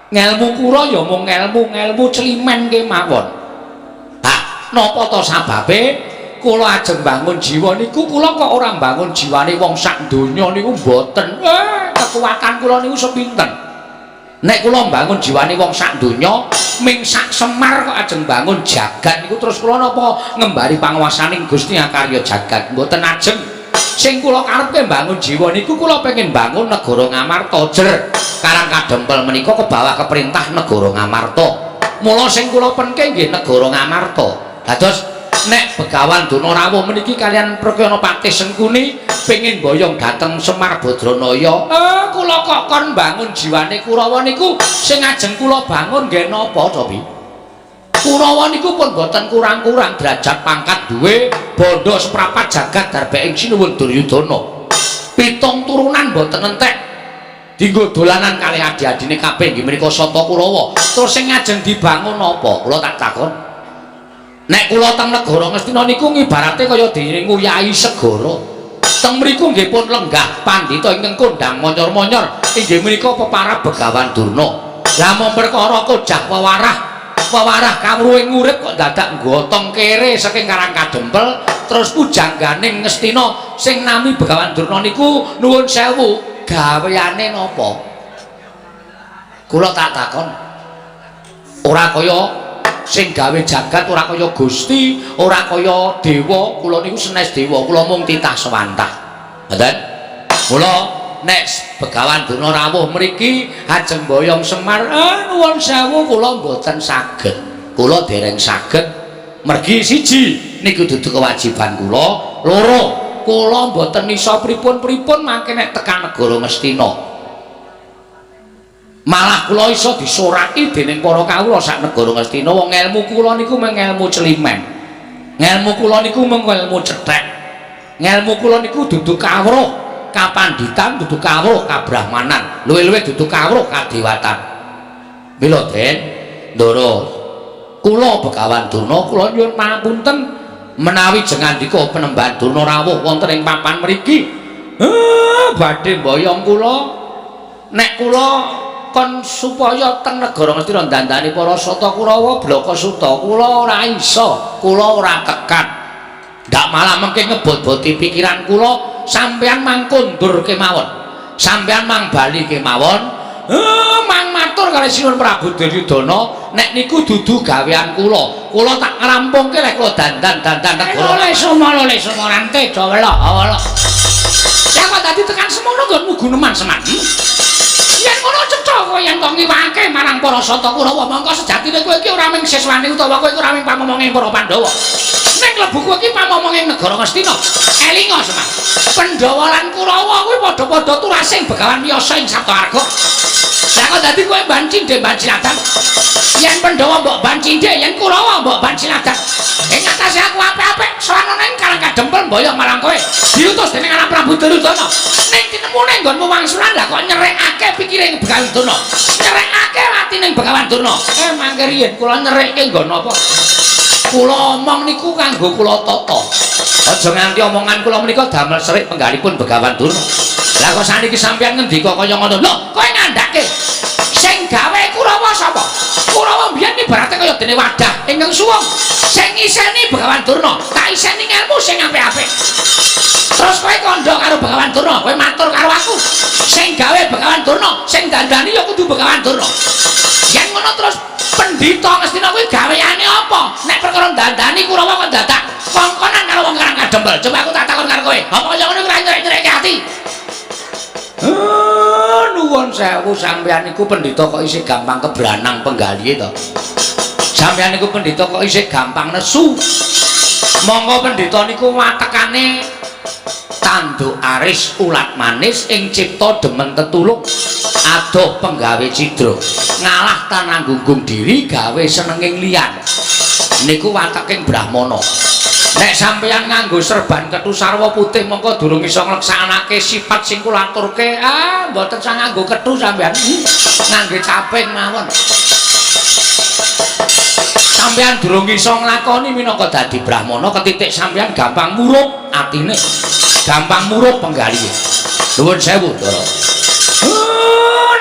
Ngelmu kula ya mung ngelmu-ngelmu climen kemawon. Ha, napa to sababe kula ajeng bangun jiwa niku kula kok ora bangun jiwane wong sak donya niku mboten. Kekuatan kula niku sepinten? Nek kula mbangun jiwane wong sak donya, ming sak Semar kok ajeng bangun jagat niku terus kula napa ngembari panguwasaning Gusti Akarya jagat? Mboten ajeng. Sing kula karepke mbangun jiwa niku kula pengen bangun negara Ngamarta jer. Karang Kadempel menika ke bawah keperintah negara Ngamarta. Mula sing kula penke nggih negara Ngamarta. Dados nek Begawan Durna rawuh meniki kalian Prakyana Patih Sengkuni pengin boyong dhateng Semar Badranaya. Kula kok kon bangun jiwane Kurawa niku sing ajeng kula bangun nggih napa to, Pi? Kurawa niku pun boten kurang-kurang derajat pangkat duwe bondo seprapat jagat darbe ing Sinuwun Duryudana. Pitung turunan boten entek dinggo dolanan kalih adi-adine kabeh nggih menika Sata Kurawa. Terus sing ajeng dibangun apa? Kula tak takon. Nek kula teng negara Ngastina niku ngibarate kaya dene nguyahi segara. Teng mriku nggih pun lenggah pandhita ingkang kondang monyor-monyor inggih menika peparab Begawan Durna. Lah mung perkara kojah wewarah, wewarah kawruhing urip kok dadak gotong kere saking Karang Kadempel terus pujangganing Ngastina sing nami Begawan Durna niku nuwun sewu gaweane napa? Kula tak takon. Ora kaya sing gawe jagat, ora kaya Gusti, ora kaya dewa, kula niku senes dewa, kula mung titah sewantah. Ngoten? Mula nek Begawan Durna rawuh mriki ajeng boyong Semar, nuwun sewu kula mboten saged. Kula dereng saged. Mergi siji niku dudu kewajiban kula, loro kula mboten iso pripun-pripun mangke nek tekan negara Ngastina. Malah kula iso disoraki dening para kawula sak negara Ngastina. Wong ngelmu kula niku mung ngelmu climen. Ngelmu kula niku mung ngelmu cethek. Ngelmu kula niku dudu kawruh kapanditan, dudu kawruh kabrahmanan, luwih-luwih dudu kawruh kadewatan. Mila Den, Ndara, kula Begawan Durna kula nyuwun pangapunten menawi jengandika Penemban Durna rawuh wonten ing papan mriki. Badhe mboyong kula nek kula kon supaya teng negara Ngastina dandani para Sata Kurawa blaka suta, kula ora iso, kula ora tekan. Ndak malah mengke ngebot-boti pikiran kula, sampeyan mang kondur kemawon. Sampeyan mang bali kemawon. Mang matur kali Sinuwun Prabu Duryudana, nek niku dudu gawean kula. Kula tak ngrampungke lek kula dandan-dandan negara. Lole sumo lole sumo rante jawela awala. Ya kok dadi tekan semono nggonmu guneman Semar. Yen ngono cetha kowe yen kok ngiwake marang para Sata Kurawa, mongko sejatine kowe iki ora mung siswane utawa kowe iki ora mung pamomonge para Pandhawa. Ning klebu kowe iki pamomonge negara Ngastina. Elinga Semar. Pandhawa lan Kurawa kuwi padha-padha turasing Begawan Wiyasa ing Saptawarga. Lah kok dadi kowe ban cindhe ban siladan. Yen Pandhawa mbok ban cindhe, yen Kurawa mbok ban siladan. Ing atase aku apik-apik sowan ning Karang Kadempel mboyong marang kowe. Diutus dening anak Prabu Duryudana. Ning tinemune nggonmu wangsulan lah kok nyerekake pikire Begawan Durna. Nyerekake atine Begawan Durna. Mangke riyen kula nyerekke nggon apa? Kula omong niku kanggo kula tata. Aja nganti omongan kula menika damel serik penggalipun Begawan Durna. Lah kok saniki sampeyan ngendika kaya ngono? Lho, kowe ngandhake sing gawe Kurawa sapa? Kurawa mbiyen ibarate kaya dene wadah ingkang suwung. Sing ngiseni Begawan Durna, tak iseni ngelmu sing apik-apik. Terus kowe kandha karo Begawan Durna, kowe matur karo aku. Sing gawe Begawan Durna, sing dandani ya kudu Begawan Durna. Yen ngono terus pendhita Ngastina kuwi gaweane apa? Nek perkara dandani Kurawa kok dadak kongkonan karo wong Karang Kadempel. Coba aku tak takon karo kowe. Apa kaya ngono ora nyerek-nyerekke ati? Nuwun sewu, sampeyan niku pendhita kok isih gampang kebranang penggalihe to. Sampeyan niku pendhita kok isih gampang nesu. Monggo pendhita niku watekane tanduk aris ulat manis ing cipta demen tetulung, adoh penggawe cidra, ngalah tanang gunggung diri gawe senenging liyan. Niku wateking brahmana. Nek sampeyan nganggo serban kethu sarwa putih mongko durung iso ngleksanake sifat sing kula aturke. Ah, mboten sah nganggo kethu sampeyan. Ngangge caping mawon. Sampeyan durung iso nglakoni minangka dadi brahmana ketitik sampeyan gampang murup atine, gampang murup penggalihe. Nuwun sewu, Ndara.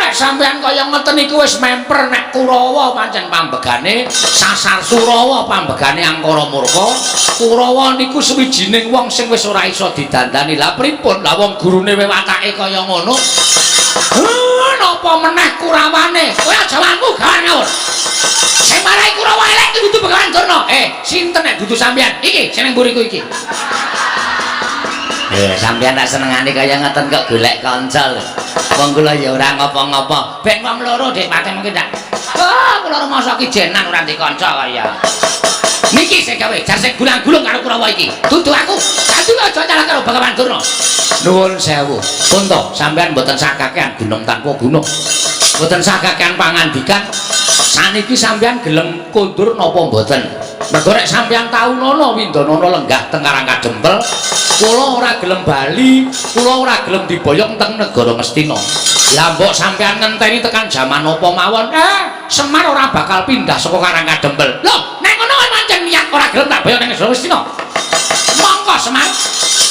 Nek sampeyan kaya ngoten niku wis memper nek Kurawa pancen pambegane sasar Surawa, pambegane angkara murka. Kurawa niku suwijining wong sing wis ora iso didandani. Lah pripun? Lah wong gurune watake kaya ngono. Napa meneh Kurawane? Kowe aja wangku gawan ngawur. Sing marai Kurawa elek iki dudu Begawan Durna. Sinten nek dudu sampeyan? Iki sing ning mburiku iki. Sampeyan tak senengane kaya ngoten kok golek kanca lho. Wong kula ya ora ngopo-ngopo. Ben wong loro Dik Pate mungkin ndak. Ah, kula rumangsa ki jenan ora ndek kanca kaya. Niki sing gawe jar sing gulang-gulung karo Kurawa iki. Dudu aku. Dadi aja nyalah karo Begawan Durna. Nuwun sewu. Pun to, sampeyan mboten sah kakean gunung tanpa gunung. Mboten sah kakean pangandikan. Saniki sampeyan gelem kondur napa mboten? Mergo nek sampeyan taunono windanana lenggah teng Karang Kadempel, kula ora gelem bali, kula ora gelem diboyong teng negara Ngastina. Lah mbok sampeyan ngenteni tekan jaman apa mawon, Semar ora bakal pindah saka Karang Kadempel. Lho, nek ngono pancen niat ora gelem tak boyong ning negara Ngastina. Monggo Semar.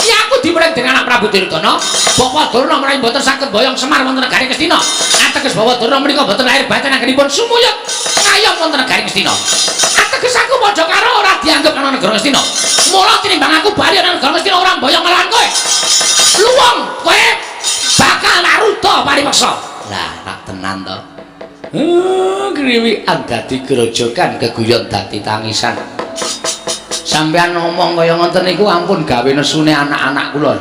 Ya aku dimuring dening anak Prabu Duryudana. Bapak Durna menawi mboten saged boyong Semar wonten negari Ngastina. Ateges Bapak Durna menika mboten lahir batin anggenipun sumuyut ngayom wonten negari Ngastina. Ateges aku padha karo ora dianggep ana negara Ngastina. Mula tinimbang aku bali ana negara Ngastina ora mboyong malahan kowe. Luwung kowe bakal naruda paripeksa. Lah, tak tenan to. Kriwikan dadi grojogan, keguyon dadi tangisan. Sampeyan ngomong kaya ngoten niku ampun gawe nesune anak-anak kula.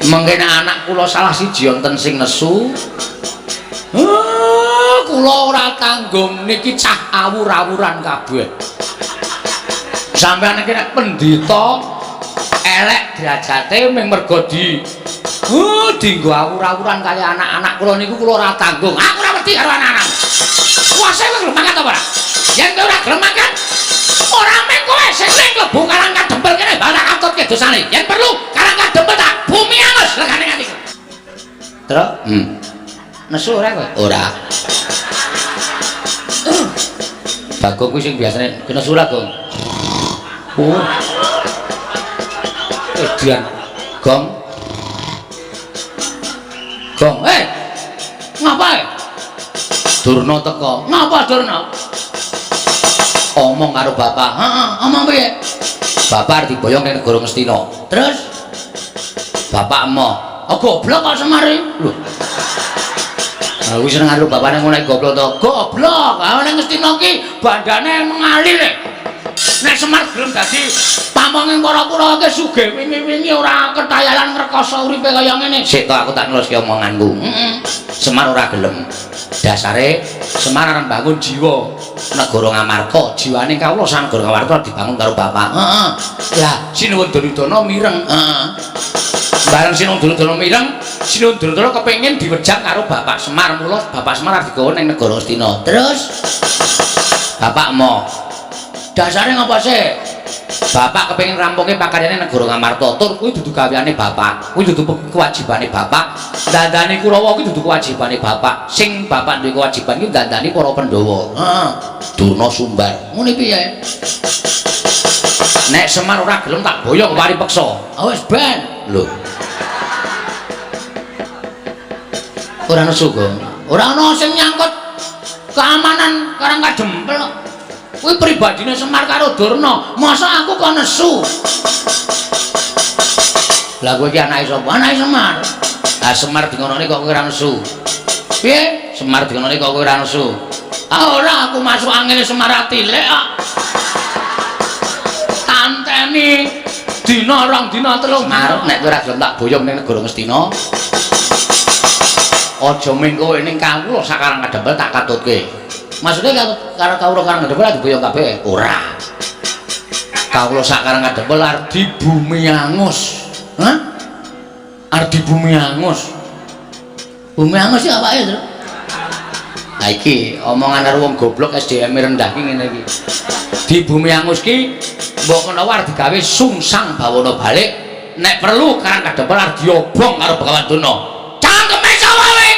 Mengke nek anak kula salah siji wonten sing nesu, kula ora tanggung niki cah awur-awuran kabeh. Sampeyan iki nek pendhita elek derajate ming mergo di dinggo awur-awuran kaya anak-anak kula niku kula ora tanggung. Aku ora wedi karo anak-anak. Kuwase kowe gelem mangkat apa ora? Yen kowe ora gelem mangkat, ora mung kowe sing ning klebu Karang Kadempel kene bakal katutke dosane. Yen perlu Karang Kadempel tak bumi angus legane atiku. Truk? Nesu ora kowe? Ora. Bagong kuwi sing biasane kena nesu ora, Gong? Oh. Edian. Gong. Gong. Eh. Ngapa? Durna teko. Ngapa Durna? Omong karo bapak. Heeh, omong piye? Bapak arep diboyong ning negara Ngastina. Terus bapak emoh. Oh goblok kok Semar iki. Lho. Aku seneng karo bapakne ngono goblok to. Goblok. Ha ning Ngastina ki bandane mengalir. Nek Semar gelem dadi pamonging para Kurawa ki sugih wingi-wingi ora ketayalan ngrekoso uripe kaya ngene. Sik to aku tak neluske omonganku. Heeh. Semar ora gelem. Dasare Semar arep bangun jiwa negara Ngamarta, jiwane kawula sang negara Ngamarta dibangun karo bapak. Heeh. Lah Sinuwun Duryudana mireng. Heeh. Bareng Sinuwun Duryudana mireng, Sinuwun Duryudana kepengin diwejang karo Bapak Semar, mula Bapak Semar arep digawa ning negara Ngastina. Terus bapak emoh. Dasare ngapa sih? Bapak kepengin rampungke pakaryane negara Ngamarta. Tur kuwi dudu gaweane bapak. Kuwi dudu kewajibane bapak. Dandani Kurawa kuwi dudu kewajibane bapak. Sing bapak duwe kewajiban kuwi dandani para Pandhawa. Heeh. Durna sumbar. Ngene piye? Nek Semar ora gelem tak boyong pari peksa. Ah wis ben. Lho. Ora nesu, Gong. Ora ana sing nyangkut keamanan Karang Kadempel kok. Kuwi pribadine Semar karo Durna. Masa aku kok nesu? Lah kowe iki anake sapa? Anake Semar. Lah Semar dingonone kok kowe ora nesu. Piye? Semar dingonone kok kowe ora nesu. Ah ora, aku masuk angine Semar atilik kok. Tanteni dina rong dina telung dina. Nek kowe ora gelem tak boyong ning negara Ngastina. Aja ming kowe ning kawula sak Karang Kadempel tak katutke. Maksudnya karo kawula Karang Kadempel diboyong kabeh? Ora. Kawula sak Karang Kadempel arep dibumi angus. Hah? Arep dibumi angus. Bumi angus iki apake, Tru? Ha iki omongan karo wong goblok SDM rendah ki ngene iki. Di bumi angus ki mbok menawa arep digawe sungsang bawana balik, nek perlu Karang Kadempel arep diobong karo Begawan Durna. Cangkeme sapa kowe?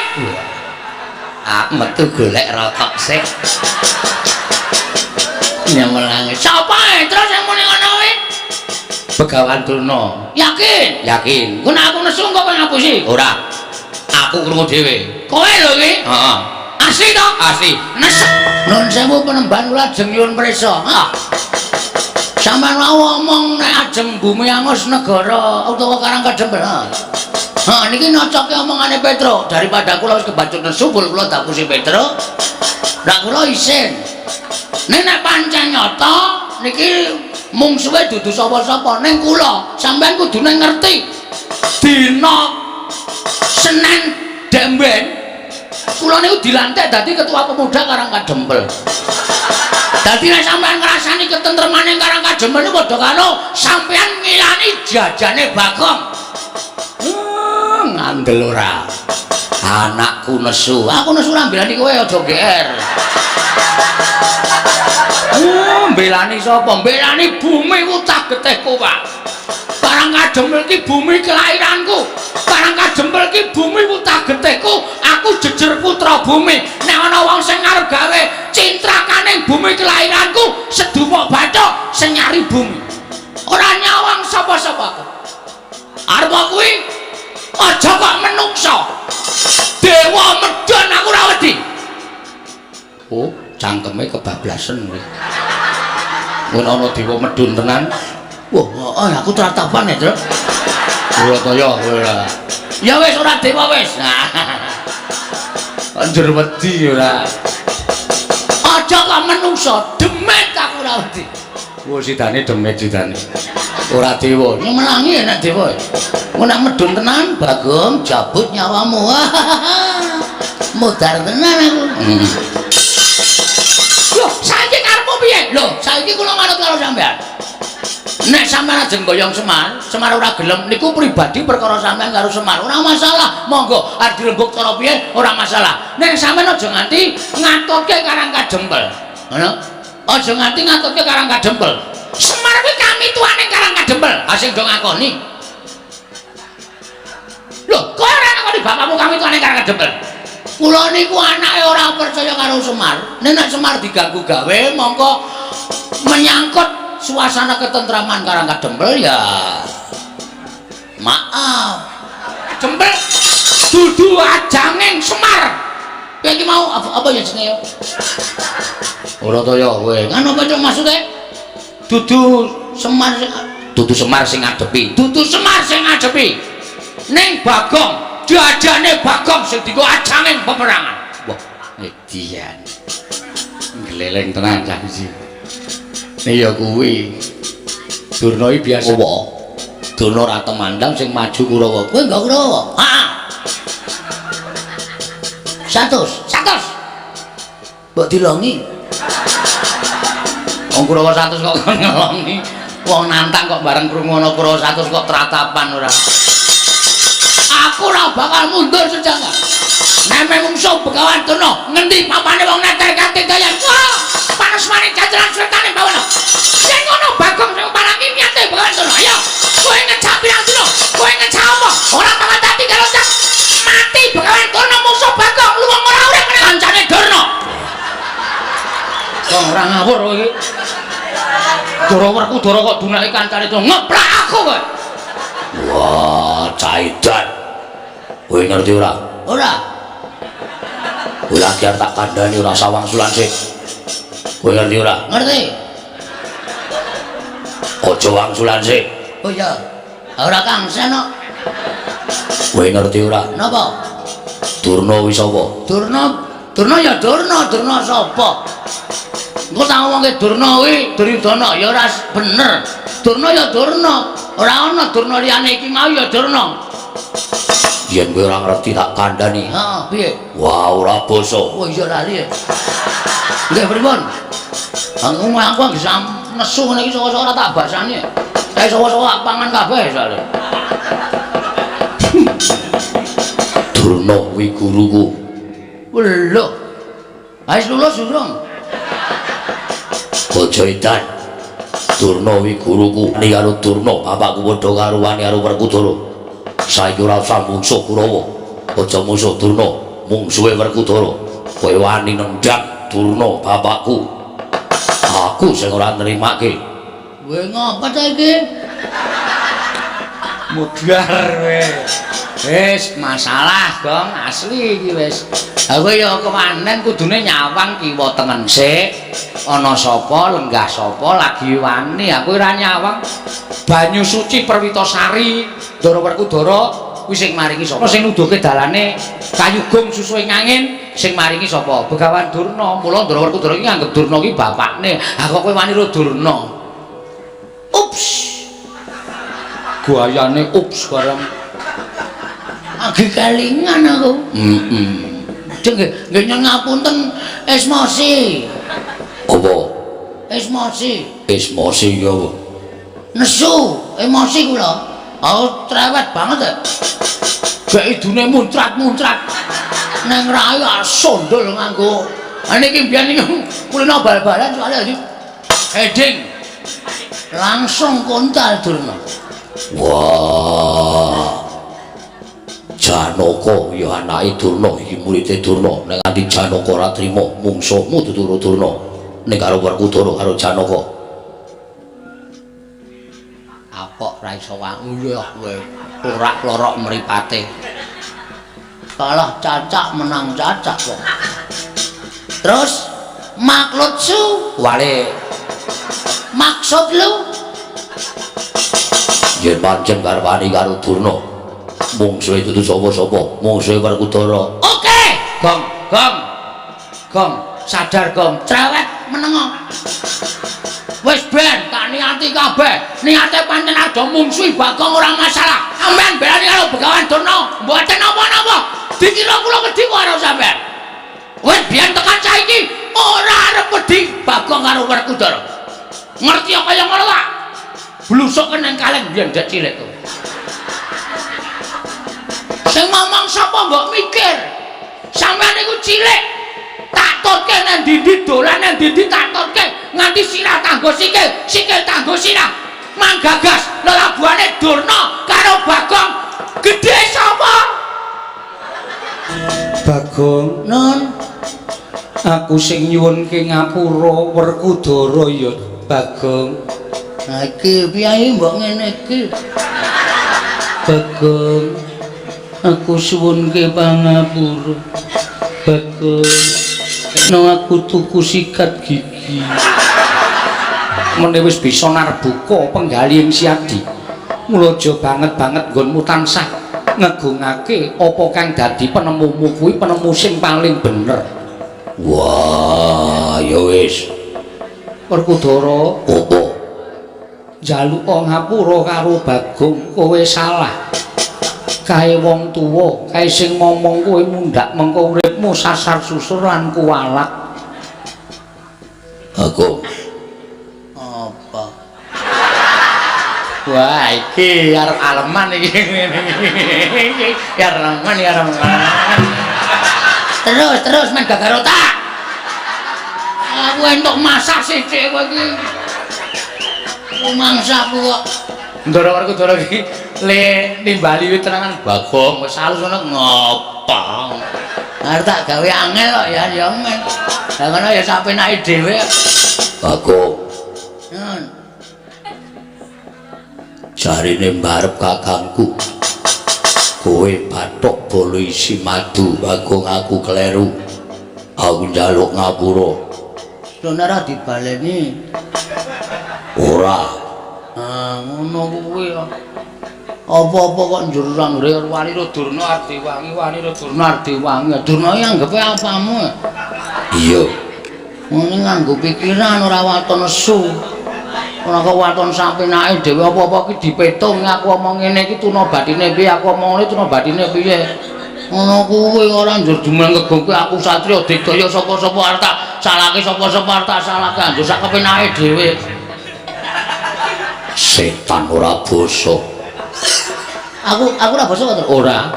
Aku metu golek rokok sik. Nyemelangi. Sapa ae terus sing muni ngono kuwi? Begawan Durna. Yakin? Yakin. Ku nek aku nesu kok kowe ngapusi? Ora. Aku krungu dhewe. Kowe lho iki? Heeh. Asli to? Asli. Nesu. Nun sewu penemban kula ajeng nyuwun prisa. Heeh. Sampeyan wau omong nek ajeng bumi angus negara utawa Karang Kadempel. Heeh. Ha niki nocoke omongane Petro, daripada kula wis kebacut nesu kula dapusi Petro. Lah kula isin. Nek nek pancen nyata niki mungsuhe dudu sapa-sapa ning kula, sampeyan kudune ngerti. Dina Senin demben kula niku dilantik dadi ketua pemuda Karang Kadempel. Dadi nek sampeyan ngrasani ketentremane Karang Kadempel niku padha karo sampeyan ngilani jajane Bagong. Ngandel ora. Anakku nesu. Aku nesu ora mbelani kowe aja GR. Mbelani sapa? Mbelani bumi utah getihku, Pak. Karang Kadempel iki bumi kelahiranku. Karang Kadempel iki bumi utah getihku. Aku jejer putra bumi. Nek ana wong sing arep gawe cintrakaning bumi kelahiranku, sedumuk bathuk sing nyari bumi. Ora nyawang sapa-sapa aku. Arep kuwi aja kok menungso. Dewa medhon aku ora wedi. Oh, cangkeme kebablasen kuwi. Ngono ana dewa medhun tenan. Wah, oh, aku tratapan ya, Truk. Ora kaya ora. Ya wis ora dewa wis. Anjur wedi ora. Aja kok menungso, demit aku ora wedi. Wah, sidane demit sidane. Ora dewa. Nyemelangi nek dewa. Engko nek medhun tenan, Bagong jabut nyawamu. Mudar tenan aku. Loh, saiki karepmu piye? Loh, saiki kula manut karo sampean. Nek sampean ajeng boyong Semar, Semar ora gelem niku pribadi perkara sampean karo Semar. Ora masalah, monggo arep dirembug cara piye ora masalah. Nek sampean aja nganti ngatutke Karang Kadempel. Ngono? Aja nganti ngatutke Karang Kadempel. Semar kuwi kamituane Karang Kadempel. Kedempel, ha sing do ngakoni. Lho, kowe ora ngakoni bapakmu kawitane Karang Kedempel. Kula niku anake ora percaya karo Semar. Nek nek Semar diganggu gawe mongko menyangkut suasana ketentraman Karang Kedempel ya. Maaf. Kedempel dudu ajanging Semar. Kowe iki mau apa ya jenenge ya? Ora to ya kowe. Ngono apa cuk maksude? Dudu Semar dudu Semar sing ngadepi. Dudu Semar sing ngadepi. Ning Bagong, jajane Bagong sing dienggo ajanging peperangan. Wah, edian. Gleleng tenan cah iki. Iya kuwi. Durna iki biasa. Apa? Durna ora temandang sing maju Kurawa. Kowe enggak Kurawa? Heeh. 100. 100. Mbok dilongi. Wong Kurawa 100 kok kon ngelongi. Wong nantang kok bareng krungu ana Kurawa 100 kok tratapan ora. Aku ora bakal mundur sejangka. Neme mungsuh Begawan Durna, ngendi papane wong neter kanthi dayan. Wah, panas mane jajaran sretane bawana. Yen ngono Bagong sing paraki niate Begawan Durna. Ayo, kowe ngejak pirang dina? Kowe ngejak apa? Ora bakal dadi karo cak. Mati Begawan Durna mungsuh Bagong, luwung ora urip kancane Durna. Kok ora ngawur kowe iki. Dara Werkudara kok dunake kancane Durna. Ngeplak aku kowe. Wah, caidan. Kowe ngerti ora? Ora. Kowe lagi arep tak kandhani ora sawang sulan sik. Kowe ngerti ora? Ngerti. Aja wangsulan sik. Oh iya. Ora Kang Sen kok. Kowe ngerti ora? Napa? Durna kuwi sapa? Durna, Durna ya Durna, Durna sapa? Engko tak ngomongke Durna kuwi Duryudana ya ora bener. Durna ya Durna, ora ana Durna liyane iki mau ya Durna. Yen kowe ora ngerti tak kandhani. Heeh, piye? Wah, ora basa. Oh iya lali. Nggih pripun? Aku aku bisa nesu ngene iki saka-saka ora tak basani. Kae saka-saka pangan kabeh soalé. Durna kuwi guruku. Lho. Wis lulus durung? Aja edan. Durna kuwi guruku. Ni karo Durna, bapakku padha karo wani karo Werkudara. Saiki ora usah mungsuh Kurawa. Aja mungsuh Durna, mungsuhe Werkudara. Kowe wani nendhang Durna bapakku. Aku sing ora nrimake. Kowe ngapa ta iki? Mudhar kowe. Wis masalah, Gong, asli iki wis. Ha kowe ya kewanen kudune nyawang kiwa tengen sik. Ana sapa, lenggah sapa lagi wani. Aku ora nyawang. Banyu suci Perwitasari, Ndara Werkudara kuwi sing maringi sapa? Sing nuduhke dalane kayugung susuhe angin sing maringi sapa? Begawan Durna. Mula Ndara Werkudara iki nganggep Durna iki bapakne. Ha kok kowe wani ro Durna? Ups. Guayane ups bareng. Agi kelingan aku. Heeh. Nggih, nggih nyuwun ngapunten Esmosi. Apa? Esmosi. Esmosi ki apa? Nesu, emosi kula. Aku cerewet banget ya. Gek idune muncrat-muncrat. Neng rai sondol nganggo. Ha niki mbiyen niku kulino bal-balan soalnya iki. Heading. Langsung kontal Durna. Wah. Janaka ya anake Durna iki muride Durna. Nek nganti Janaka ora trima mungsuhmu dudu Durna. Nek karo Werkudara karo Janaka. Apok ra iso nguyuh kowe. Ora klorok mripate. Kalah cacak menang cacak kok. Terus maklutsu wale. Maksud lu? Yen pancen karepane karo Durna. Mungsuhe dudu sapa-sapa, mungsuhe Werkudara. Oke, Gong, Gong. Gong, sadar Gong, cerewet menengo. Wis ben, tak niati kabeh. Niate pancen aja mungsuhi Bagong ora masalah. Sampeyan belani karo Begawan Durna, mboten napa-napa. Dikira kula wedi karo sampeyan. Wis biyen tekan saiki ora arep wedi Bagong karo Werkudara. Ngerti kaya ngono ta? Blusuk nang kaleng biyen dek cilik to. Sing ngomong sapa mbok mikir? Sampeyan niku cilik. Tak tutke nang ndi-ndi dolan nang ndi-ndi tak tutke nganti sirah tanggo sikil, sikil tanggo sirah. Manggagas lelabuhane Durna karo Bagong gedhe sapa? Bagong, Nun, aku sing nyuwunke ngapura Werkudara ya, Bagong. Nah iki piye mbok ngene iki? Bagong, aku suwunke pangapura. Bagong, no aku tuku sikat gigi. Mene wis bisa narbuka penggalih ing Siadi. Mula aja banget-banget nggonmu tansah ngegungake apa kang dadi penemumu kuwi penemu sing paling bener. Wah, ya wis. Werkudara, Apa? njaluk ngapura karo Bagong, kowe salah. Kae wong tuwa, kae sing ngomong kowe mundhak mengko uripmu sasar susur lan kuwalat. Aku. Apa? Wah, iki arep aleman iki ngene iki. Ya remen, ya remen. Terus, terus men gagar otak. Aku entuk masak sithik kowe iki. Rumangsaku kok. Ndara Werkudara iki le nimbali wit terangan Bagong wis halus ngono ngopo. Arep tak gawe angel kok ya ya men. Lah ngono ya sak penake dhewe. Bagong. Nun. Jarine mbarep kakangku. Kowe bathok bolo isi madu, Bagong aku kleru. Aku njaluk ngapura. Sono ora dibaleni. Ora. Ah, ngono kuwi ya. Apa-apa kok njur anggere Wanira Durna Ardewangi, Wanira Durna Ardewangi. Durna iki anggepe apamu? Iya. Ngene nganggo pikiran ora waton nesu. Ora kok waton sapenake dhewe apa-apa iki dipetung aku omong ngene iki tuna batine piye, aku omong ngene tuna batine piye. Ngono kuwi ora njur jumel ngegungke aku satriya digdaya sapa-sapa arep tak salahke sapa-sapa arep tak salahke anjur sak kepenake dhewe. Setan ora basa. Aku ora basa kok. Ora.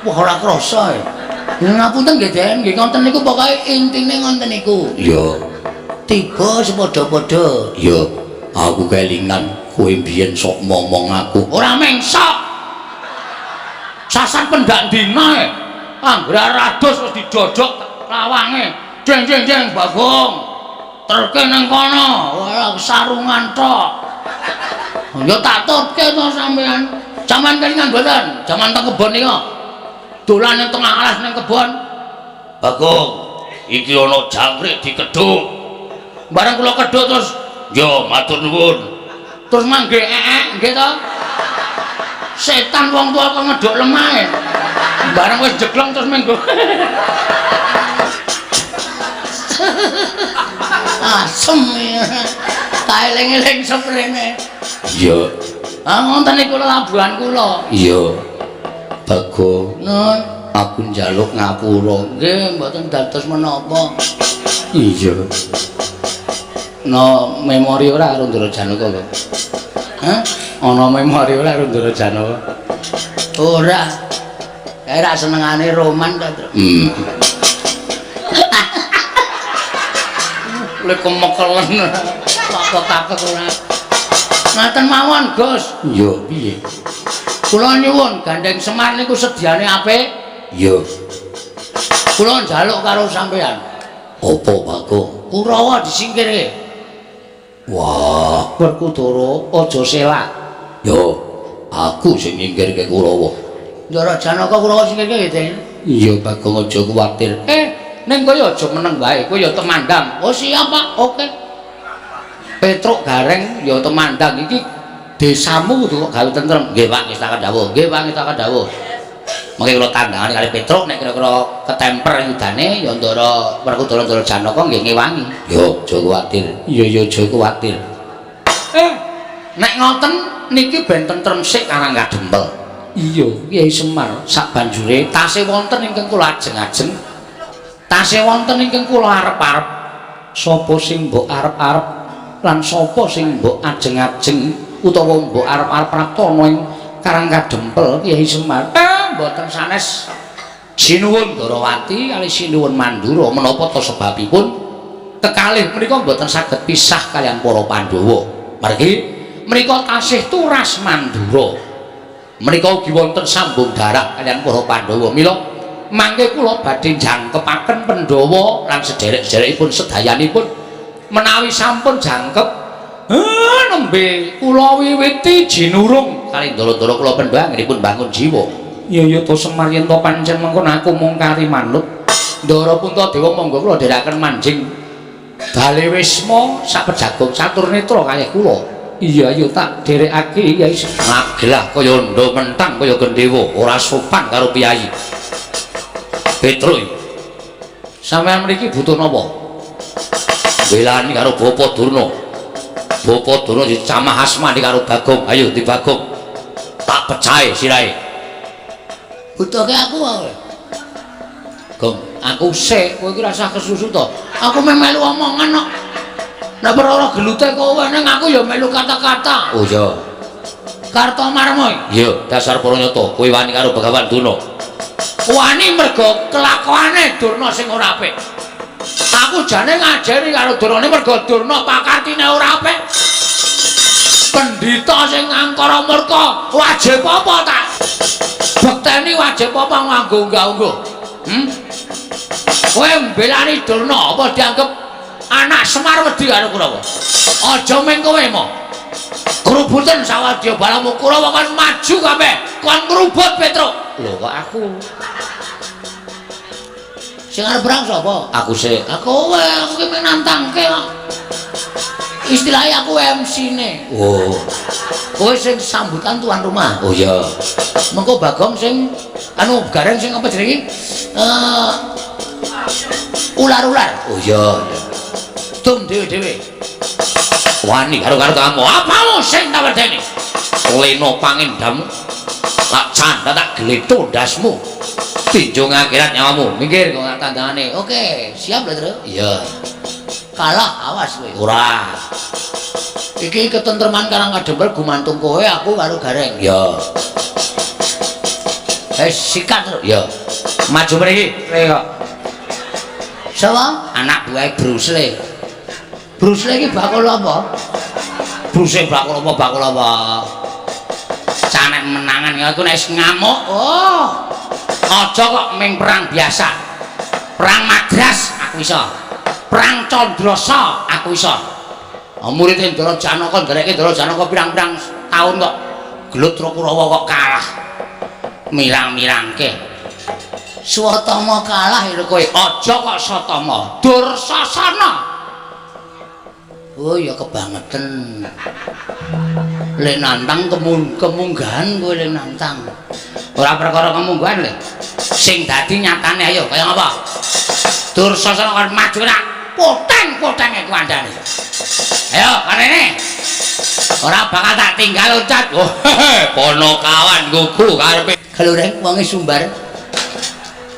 Wah ora krasa. Ya ngapunten nggih Den, nggih ngoten niku pokoke intine ngoten niku. Iya. Tiba sepadha-padha. Iya. Aku kelingan kowe mbiyen sok momong aku. Ora mengsok. Sasan pendak dina. Anggere rados wis didodok lawange. Jeng jeng jeng Bagong. Terke nang kono. Ora sarungan tok. Ya tak tutke to sampean. Jaman kelingan mboten, jaman teng kebon nika. Dolan ning tengah alas ning kebon. Bagong, iki ana jangkrik dikedhuk. Bareng kula kedhuk terus, "Yo, matur nuwun." Terus mangke ee nggih to. Setan wong tuwa kok ngedhuk lemahe. Bareng wis jeglong terus menggo. Asem ya. Tak eling-eling seprene. Iya. Ah ngoten niku labuhan kula. Iya. Bagong, nun, aku njaluk ngapura. Nggih, mboten dados menapa. Iya. No memori ora karo Ndara Janaka kok. Hah? Ana memori ora karo Ndara Janaka? Ora. Kae ra senengane roman ta, Tru. Le kemekelen. Kok kakek ora. Ngaten mawon, Gus. Iya, piye? Kula nyuwun gandeng Semar niku sediane apik. Iya. Kula njaluk karo sampean. Apa, Bagong? Kurawa disingkirke. Wah, Werkudara aja selak. Yo, aku sing nyingkirke Kurawa. Ndara Janaka Kurawa singkirke nggih, Den. Iya, Bagong aja kuwatir. Ning kowe aja meneng wae, kowe ya temandang. Oh, siap, Pak. Oke. Petruk Gareng ya temandang iki desamu kudu kok gawe tentrem. Nggih, Pak, nggih tak dawuh. Nggih, Pak, nggih tak dawuh. Mengke kula tandangane kali Petruk nek kira-kira ketemper yudane ya Ndara Werkudara Ndara Janaka nggih ngewangi. Yo, aja kuwatir. Iya, ya aja kuwatir. Nek ngoten niki ben tentrem sik Karang Kadempel. Iya, Kyai Semar sak banjure tasih wonten ingkang kula ajeng-ajeng. Tasih wonten ingkang kula arep-arep. Sapa sing mbok arep-arep lan sapa sing mbok ajeng-ajeng utawa mbok arep-arep praptana ing Karang Kadempel Kyai Semar. Mboten sanes Sinuwun Darawati kalih Sinuwun Mandura menapa ta sebabipun kekalih menika mboten saged pisah kaliyan para Pandhawa. Margi Menika tasih turas Mandura. Menika ugi wonten sambung darah kaliyan para Pandhawa. Mila mangke kula badhe jangkepaken Pandhawa lan sederek-sederekipun sedayanipun menawi sampun jangkep nembe kula wiwiti jinurung kali ndara-ndara kula Pandhawa anggenipun bangun jiwa. Iya ya to Semar, yen to pancen mengkono aku mung kari manut. Ndara Puntadewa monggo kula dherekaken manjing Bale Wisma sapejagung catur netra kalih kula. Iya ayo tak dherekake ya iso. Ngagelah kaya ndha mentang kaya gendhewa, ora sopan karo piyayi. Petro. Sampeyan mriki butuh napa? Belani karo Bapak Durna. Bapak Durna dicamah asmani karo Bagong. Ayo di Bagong. Tak pecahe sirahe. Butuhke aku wae. Gong, aku sik, kowe iki rasah kesusu to. Aku meh melu omongan kok. Nek perkara gelute kowe ning aku ya melu kata-kata. Oh iya. Kartomarma. Iya, dasar para nyata, kowe wani karo Begawan Durna. Wani mergo kelakuane Durna sing ora apik. Aku jane ngajari karo Durna mergo Durna pakartine ora apik. Pendhita sing angkara murka, wajib apa tak bekteni wajib apa nganggo unggah-ungguh? Kowe mbelani Durna apa dianggep anak Semar wedi karo Kurawa? Aja mung kowe mo. Grubuten sawadya balamu Kurawa kon maju kabeh, kon ngrubut Petruk. Lho kok aku? Sing arep perang sapa? Aku sik. Aku kowe, aku ki mung nantangke kok. Istilahnya aku MC-ne. Oh. Kowe sing sambutan tuan rumah. Oh iya. Mengko Bagong sing anu Gareng sing apa jenenge? Ular-ular. Oh iya. Dum dhewe-dhewe. Wani karo karo kamu. Apamu sing tak wedeni? Leno pangendamu. Tak canda tak gletho ndasmu. Tinjung akhirat nyawamu. Minggir kok tandangane. Oke, siap lho, Tru. Iya. Kalah awas kowe. Ora. Iki ketentreman Karang Kadempel gumantung kowe aku karo Gareng. Iya. Sikat, Tru. Iya. Maju mriki. Kok. Sapa? Anak buahe Bruce Lee. Bruce Lee iki bakul apa? Bruce Lee bakul apa? Bakul apa? Canek menangan aku nek wis ngamuk. Oh. Aja kok ming perang biasa. Perang Madras aku iso. Perang Candrasa aku iso. Murid Ndara Janaka ndereke Ndara Janaka pirang-pirang taun kok gelut karo Kurawa kok kalah. Mirang-mirangke. Swatama kalah ya kowe. Aja kok Satama. Dursasana. Oh ya kebangetan. Le nantang kemunggahan kowe le nantang. Ora perkara kemunggahan le. Sing dadi nyatane ayo kaya ngapa? Dursasana kon maju nak poteng-potenge kuandane. Ayo karene. Ora bakal tak tinggal loncat. Oh, ponokawan gugu karepe. Kelureng wonge sumbar.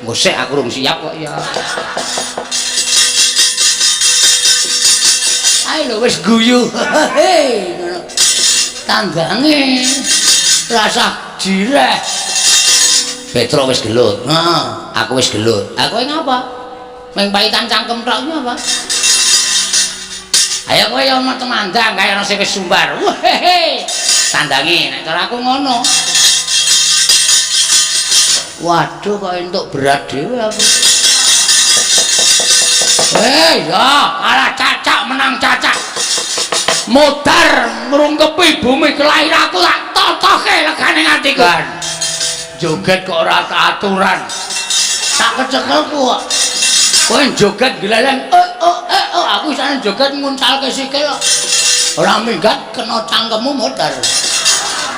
Ngosek aku rung siap kok ya. Ayo lho wis guyu. Hei ngono. Tanggange rasah jireh. Petro wis gelut. Heeh, aku wis gelut. Aku ngapa? Meng paitan cangkem tok iki apa? Ayo kowe ya temandang kaya ana sing wis sumbar. Wehehe. Tandangi nek cara aku ngono. Waduh kok entuk berat dhewe aku. Ya, kalah cacak menang cacak. Modar ngrungkepi bumi kelahiranku tak totoke legane atiku. Joget kok ora aturan. Tak kecekelku kok. Kowe joget gleleng, oh, aku isane joget nguncalke sikil kok. Ora minggat kena cangkemmu modar.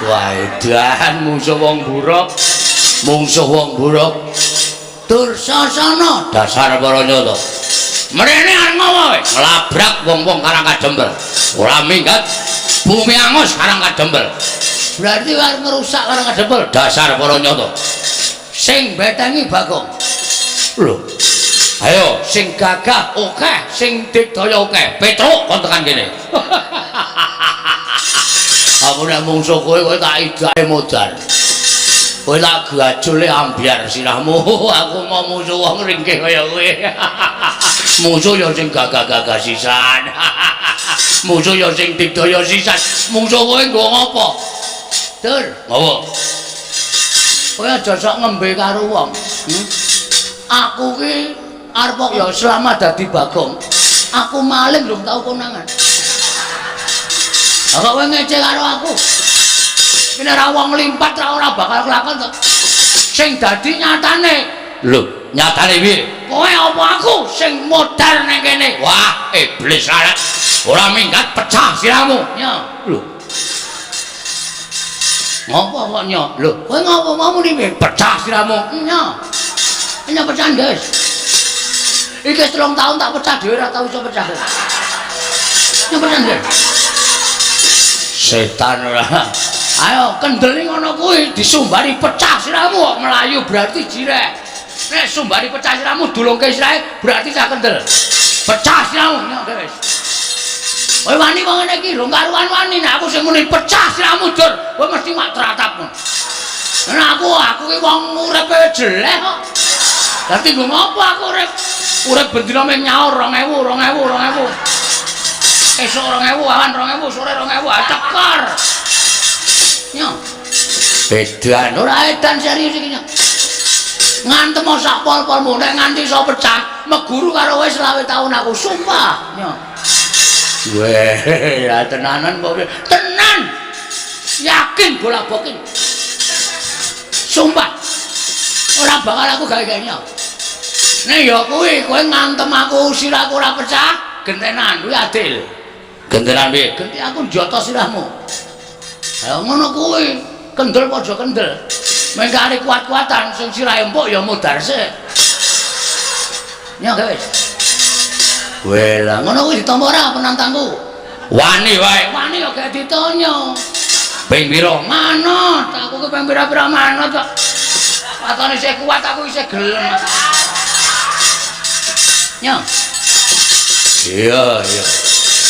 Wah, edan mungsuh wong buruk. Mungsuh wong buruk. Dursasana dasar para nyata. Mrene arep ngopo kowe? Nglabrak wong-wong Karang Kadempel. Ora minggat bumi angus Karang Kadempel. Berarti arep ngrusak Karang Kadempel dasar para nyata. Sing betengi Bagong. Lho. Ayo sing gagah akeh, sing digdaya akeh. Petruk kon tekan kene. Aku nek mungsuh kowe kowe tak idake modar. Kowe tak gajule ambyar sirahmu. Aku mau musuh wong ringkih kaya kowe. Musuh ya sing gagah-gagah sisan. Mungsuh ya sing digdaya sisan. Mungsuh kowe nggo ngapa? Dur, ngopo? Kowe aja sok ngembe karo wong. Aku ki arep ya selama dadi Bagong. Aku maling belum tau konangan. Lah kok kowe ngece karo aku? Ini ora wong limpat ora bakal kelakon to. Sing dadi nyatane. Lho, nyatane piye? Kowe apa aku sing modar ning kene? Wah, iblis arek. Ora minggat pecah siramu. Nya. Lho. Ngopo kok nya? Lho, kowe ngopo mau muni piye? Pecah siramu. Nya. Nya pecah, guys. Iki wis 3 tahun tak pecah dhewe ora tau iso pecah. Nya pecah, guys. Setan ora. Ayo kendel ngono kuwi disumbari pecah siramu kok melayu berarti jirek. Nek sumbari pecah siramu dulungke sirahe berarti cah kendel. Pecah siramu nya guys. Kowe wani kok ngene iki lho karuan wani nek aku sing muni pecah siramu dur, kowe mesti mak tratap. Nek aku ki wong uripe jelek kok. Dadi nggo ngopo aku urip? Urip bendina mung nyaur 2000 2000 2000. Esuk 2000, awan 2000, sore 2000, cekor. Nyo. Edan ora edan serius iki nyo. Ngantem sak pol-polmu nek nganti iso pecah, meguru karo kowe 25 taun aku sumpah. Nyo. Weh, ya tenanan kok. Tenan. Yakin bola bokin. Sumpah. Ora bakal aku gawe-gawe nyo. Nek ya kuwi kowe ngantem aku sirahku ora pecah, gentenan kuwi adil. Gentenan piye? Genti aku njoto sirahmu. Ha ngono kuwi, kendel padha kendel. Mengkare kuat-kuatan sing sirahe empuk ya modar sik. Nya guys. Weh lah ngono kuwi ditampa ora penantangku? Wani wae. Wani ya gak ditonyo. Ping pira? Manut, aku ki ping pira-pira manut kok. Watone isih kuat aku isih gelem. Nya. Iya, iya.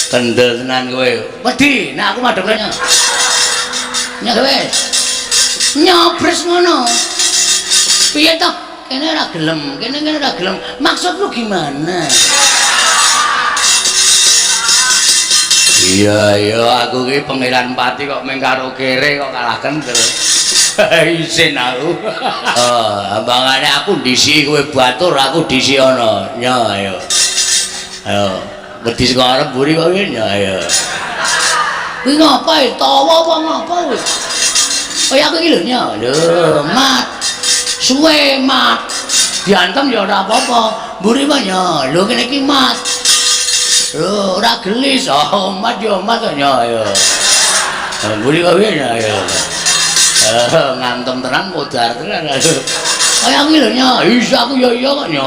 Kendel tenan kowe. Wedi nek aku madhep rene. Nya kowe. Nyobres ngono. Piye toh? Kene ora gelem, kene kene ora gelem. Maksudmu gimana? Iya, iya, aku ki Pangeran Pati kok mung karo kere kok kalah kendel. Isin aku. Oh, ambangane aku ndisi kowe batur, aku ndisi ana. Nya, ayo. Ayo, wedi saka arep mburi kok piye? Nya, ayo. Kuwi ngapa e? Tawa apa ngapa kuwi? Kaya aku iki lho, nya. Lho, mat. Suwe mat. Diantem ya ora apa-apa. Mburi mah nya. Lho kene iki mat. Lho, ora gelis. Oh, mat ya mat nya, ayo. Mburi kok piye nya, ayo. Ngantem tenan modar tenan. Kaya aku iki lho nya. Iya aku ya iya kok nya.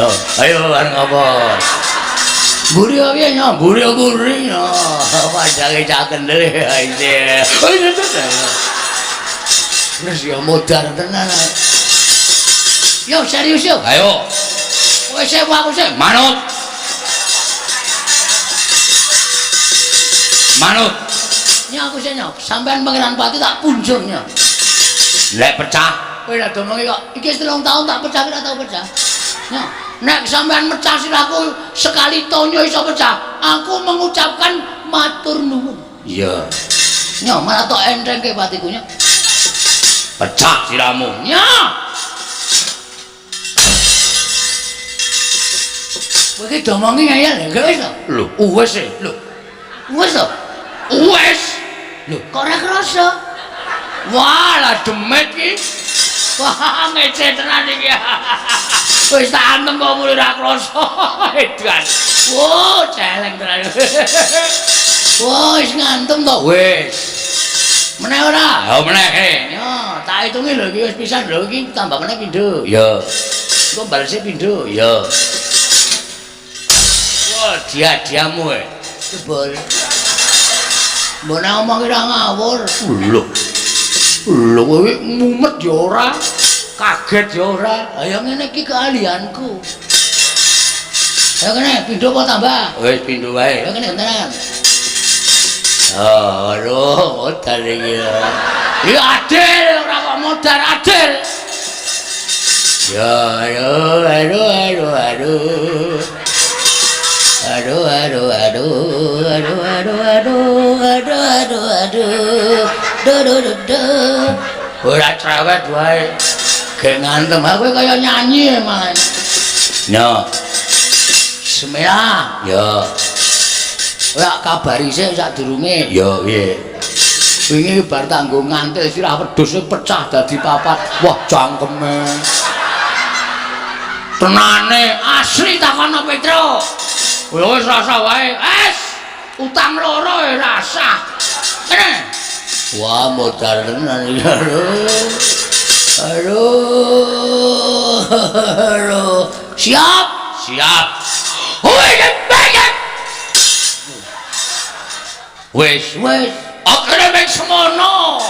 Ayo, ayo bareng apa? Mburi kok piye nya? Mburi mburi nya. Pajange cah kendel isih. Wis ya modar tenan. Yo serius yo. Ayo. Kowe sik aku sik manut. Manut. Nya aku sik nya. Sampean Pangeran Pati tak punjur nya. Lek pecah. Kowe lak domongi kok iki wis 3 tahun tak pecah ora tau pecah. Nya, nek sampean mecah sirahku sekali tonyo iso pecah, aku mengucapkan matur nuwun. Iya. Nya malah tok entengke patiku nya. Pecah sirahmu. Nya. Kowe iki domongi ngeyel ya wis to? Lho, wis e. Lho. Wis to? Wis. Lho, kok ora krasa? Wah, lah demit iki. Wah, ngece tenan iki. Wis tak antem kok muni ora krasa. Edan. Wah, celeng tenan. Wah, wis ngantem to? Wis. Meneh ora? Ya meneh. Ya, tak hitungi lho iki wis pisan lho iki tambah meneh pindho. Ya. Engko balese pindho. Ya. Wah, dia-diamu e. Jebol. Mbok nek omong ora ngawur. Lho. Lho kowe mumet ya ora, kaget ya ora. Ha ya ngene iki keahlianku. Ya kene pindho apa tambah? Wis pindho wae. Ya kene tenan. Oh, aduh, modar iki. Ya adil, ora kok modar adil. Ya, aduh, aduh, aduh, aduh. Aduh, aduh, aduh. do do do do do. Ora cerewet wae. Gek ngantem aku kaya nyanyi malah. Yo. Bismillah. Yo. Ora kabari sik sadurunge. Yo piye? Wingi bar tanggo ngantil sirah wedhuse pecah dadi papat. Wah, cangkeme. Tenane asli takono Petro. Wis rasa wae. Es, utang loro ya rasah. Kene. Wah, modal tenan iki. Aduh. Aduh. Siap? Siap. Wis, wis. Akhire wis semono.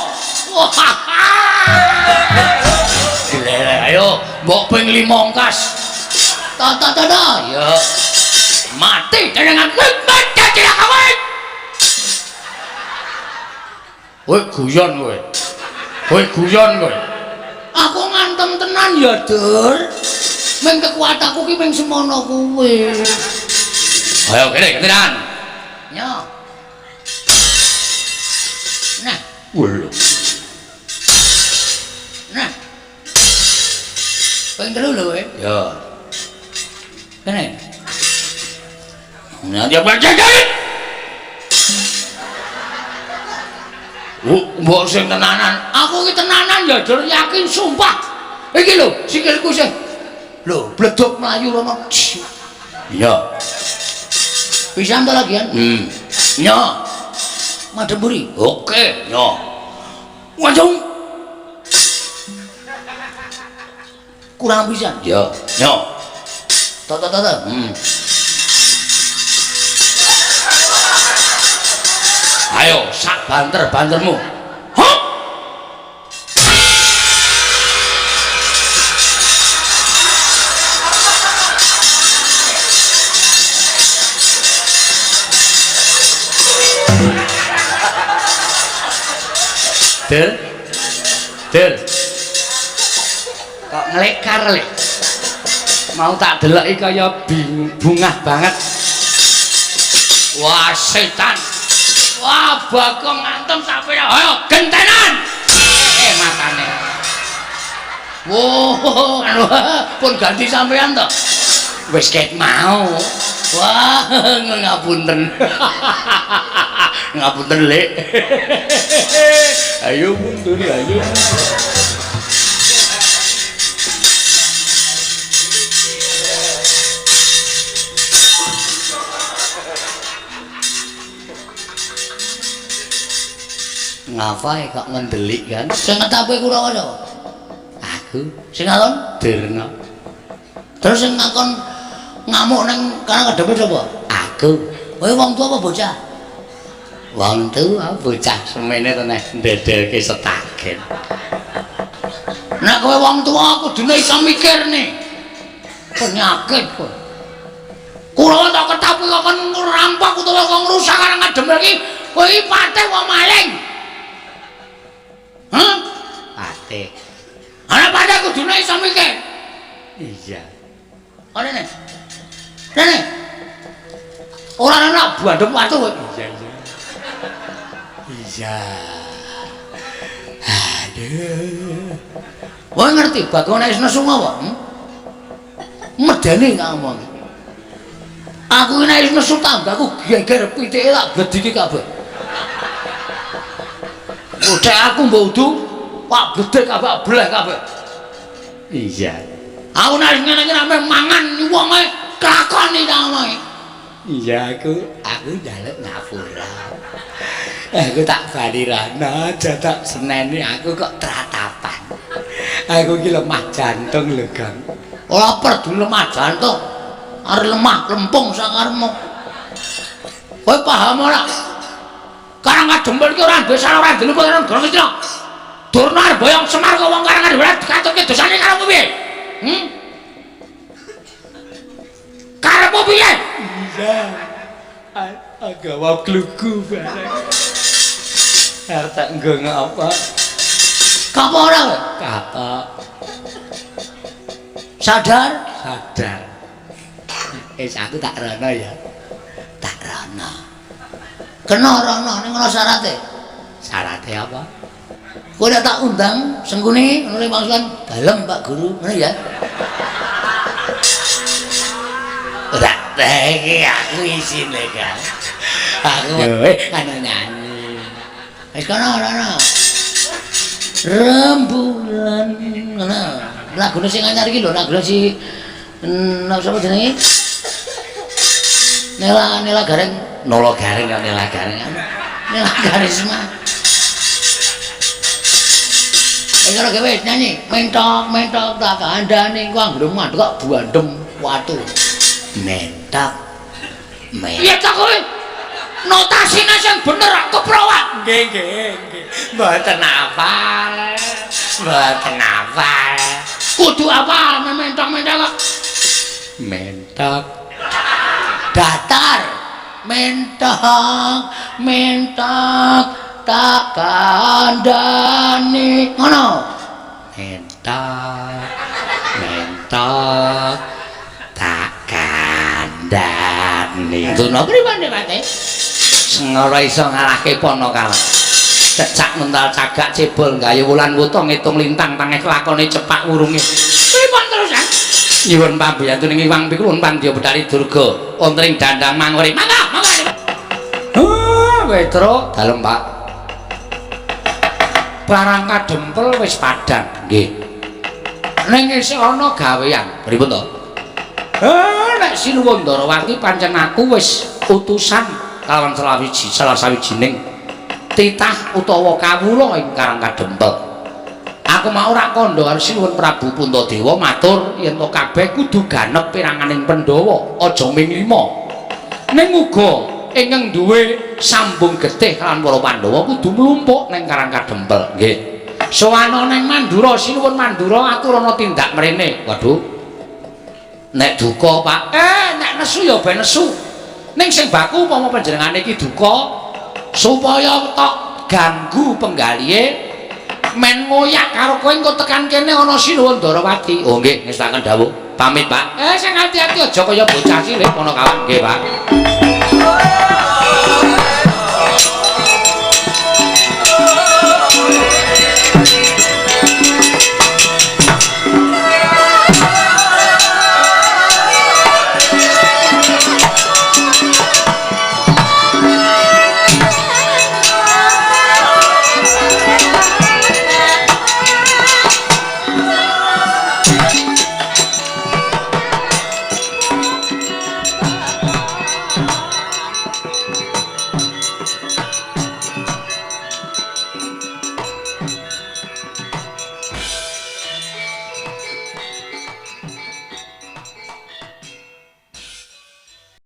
Glelek, ayo mbok ping 5 ongkas. Ta ta ta ta. Ya. Mati jenengan mati kowe. Kowe guyon kowe. Kowe guyon kowe. Aku ngantem tenan ya, Dur. Meng kekuatanku ki meng semono kuwi. Ayo kene tenan. Yo. Nah, lho. Nah. Ping 3 lho kowe. Ya. Kene. Nah, dia baca. Mbok sing tenanan. Aku ki tenanan ya, Dur, yakin sumpah. Iki lho, sikilku sing lho, bledok mlayu rono. Iya. Pisan to lagian? Iya. Madhep mburi. Oke, yo. Wancung. Kurang pisan. Yo, yo. To to to. Ayo, sak banter-bantermu. Hop. Del. Del. Kok nglekar lek. Mau tak deloki kaya bungah banget. Wah, setan. Wah, Bagong ngantem sampe. Ayo gentenan. Matane. Wow, pun ganti sampean to. Wis ket mau. Wah, ngapunten. Ngapunten, Lek. Ayo mundur, ayo. Ngapae kok ngendelik kan? Sing ngetape Kurawa sapa? Aku. Sing ngakon Durna. Terus sing ngakon ngamuk ning karang kadepe sapa? Aku. Kowe wong tuwa apa bocah? Wong tuwa, bocah semene to neh ndedelke setagen. Nek kowe wong tuwa kudune iso mikir nih. Penyakit kowe. Kurawa tak ketapi kok kon ngerampok utawa kok ngrusak karang kademel iki, kowe iki patih wong maling. Hah? Patih. Ana patih kudune iso mikir. Iya. Rene. Rene. Ora ana bandhep watu kowe. Iya, iya. Iya. Aduh. Kowe ngerti Bagong nek wis nesu apa? Medeni tak omong. Aku nek wis nesu tanggaku geger pitike tak blediki kabeh. Udah aku mbok udu, pak bledek kabeh, bleh kabeh. Iya. Aku nek ngene iki nek mangan wonge kelakoni ta omongi. Iya, aku njaluk ngapura. Aku tak bali rana, aja tak seneni aku kok tratapan. Aku iki lemah jantung lho, Gang. Ora perdu lemah jantung. Arep lemah lempung sakarepmu. Kowe paham ora? Karang Kadempel iki ora duwe salah ora duwe karo Negara Ngastina. Durna arep boyong Semar kok wong Karang Kadempel dikaturke dosane karo piye? Karepmu piye? Iya. Agawa klugu bareng. Arep tak nggo ngapa? Kapok ora kowe? Kapok. Sadar? Sadar. Wis aku tak rono ya. Tak rono. Kena rono ning ana syarate. Syarate apa? Kowe nek tak undang Sengkuni ngono mangsulan dalem Pak Guru, ngono ya. Ora iki aku isine kan. Aku anu nyanyi. Wis kono ora. Rembulan ngono. Lagune sing anyar iki lho, lagune si sapa jenenge? Nela Nela Gareng, Nolo Gareng ya Nela Gareng. Nela Karisma. Wis ora gawe nyanyi, mentok mentok tak kandhane ku anggere mandek kok buandem watu. Mentok. Piye ta kowe? Notasine sing bener kok keprowak. Nggih, nggih, nggih. Mboten hafal. Mboten hafal. Kudu hafal mentok-mentok kok. Mentok. Datar. Mentok, mentok tak kandhane. Ngono. Mentok. Mentok tak kandhane. Ngono pripun Pak? Sengara iso ngalahke Panakawan. Cecak mental cagak cebol gawe wulan wuta ngitung lintang tangeh lakone cepak wurunge. Pripun terusan? Nyuwun pambuyantu ning Iwang Pikulun Pandya Betari Durga wonten ing dandang mangure. Mangga, mangga. Oh, Petro, dalem Pak. Barang kadempel wis padhang. Nggih. Ning isih ana gawean. Pripun to? Nek Sinuwun Ndarawati pancen aku wis utusan kalawan salah sawijining titah utawa kawula ing Karang Kadempel. Aku mau ora kandha karo Sinuwun Prabu Puntadewa matur yen to kabeh kudu ganep piranganing Pandhawa, aja ming lima. Ning uga ingkang duwe sambung getih kalawan para Pandhawa kudu mlumpuk ning Karang Kadempel. Nggih. Sowana ning Mandura, Sinuwun Mandura aturana tindak mrene. Waduh. Nek duka, Pak. Nek nesu ya ben nesu. Ning sing baku upama panjenengane iki duka supaya tok ganggu penggalihe men ngoyak karo kowe engko tekan kene ana Sinuwun Ndarawati. Oh nggih, ngestaken dawuh. Pamit, Pak. Sing ati-ati aja kaya bocah cilik Panakawan. Nggih, Pak.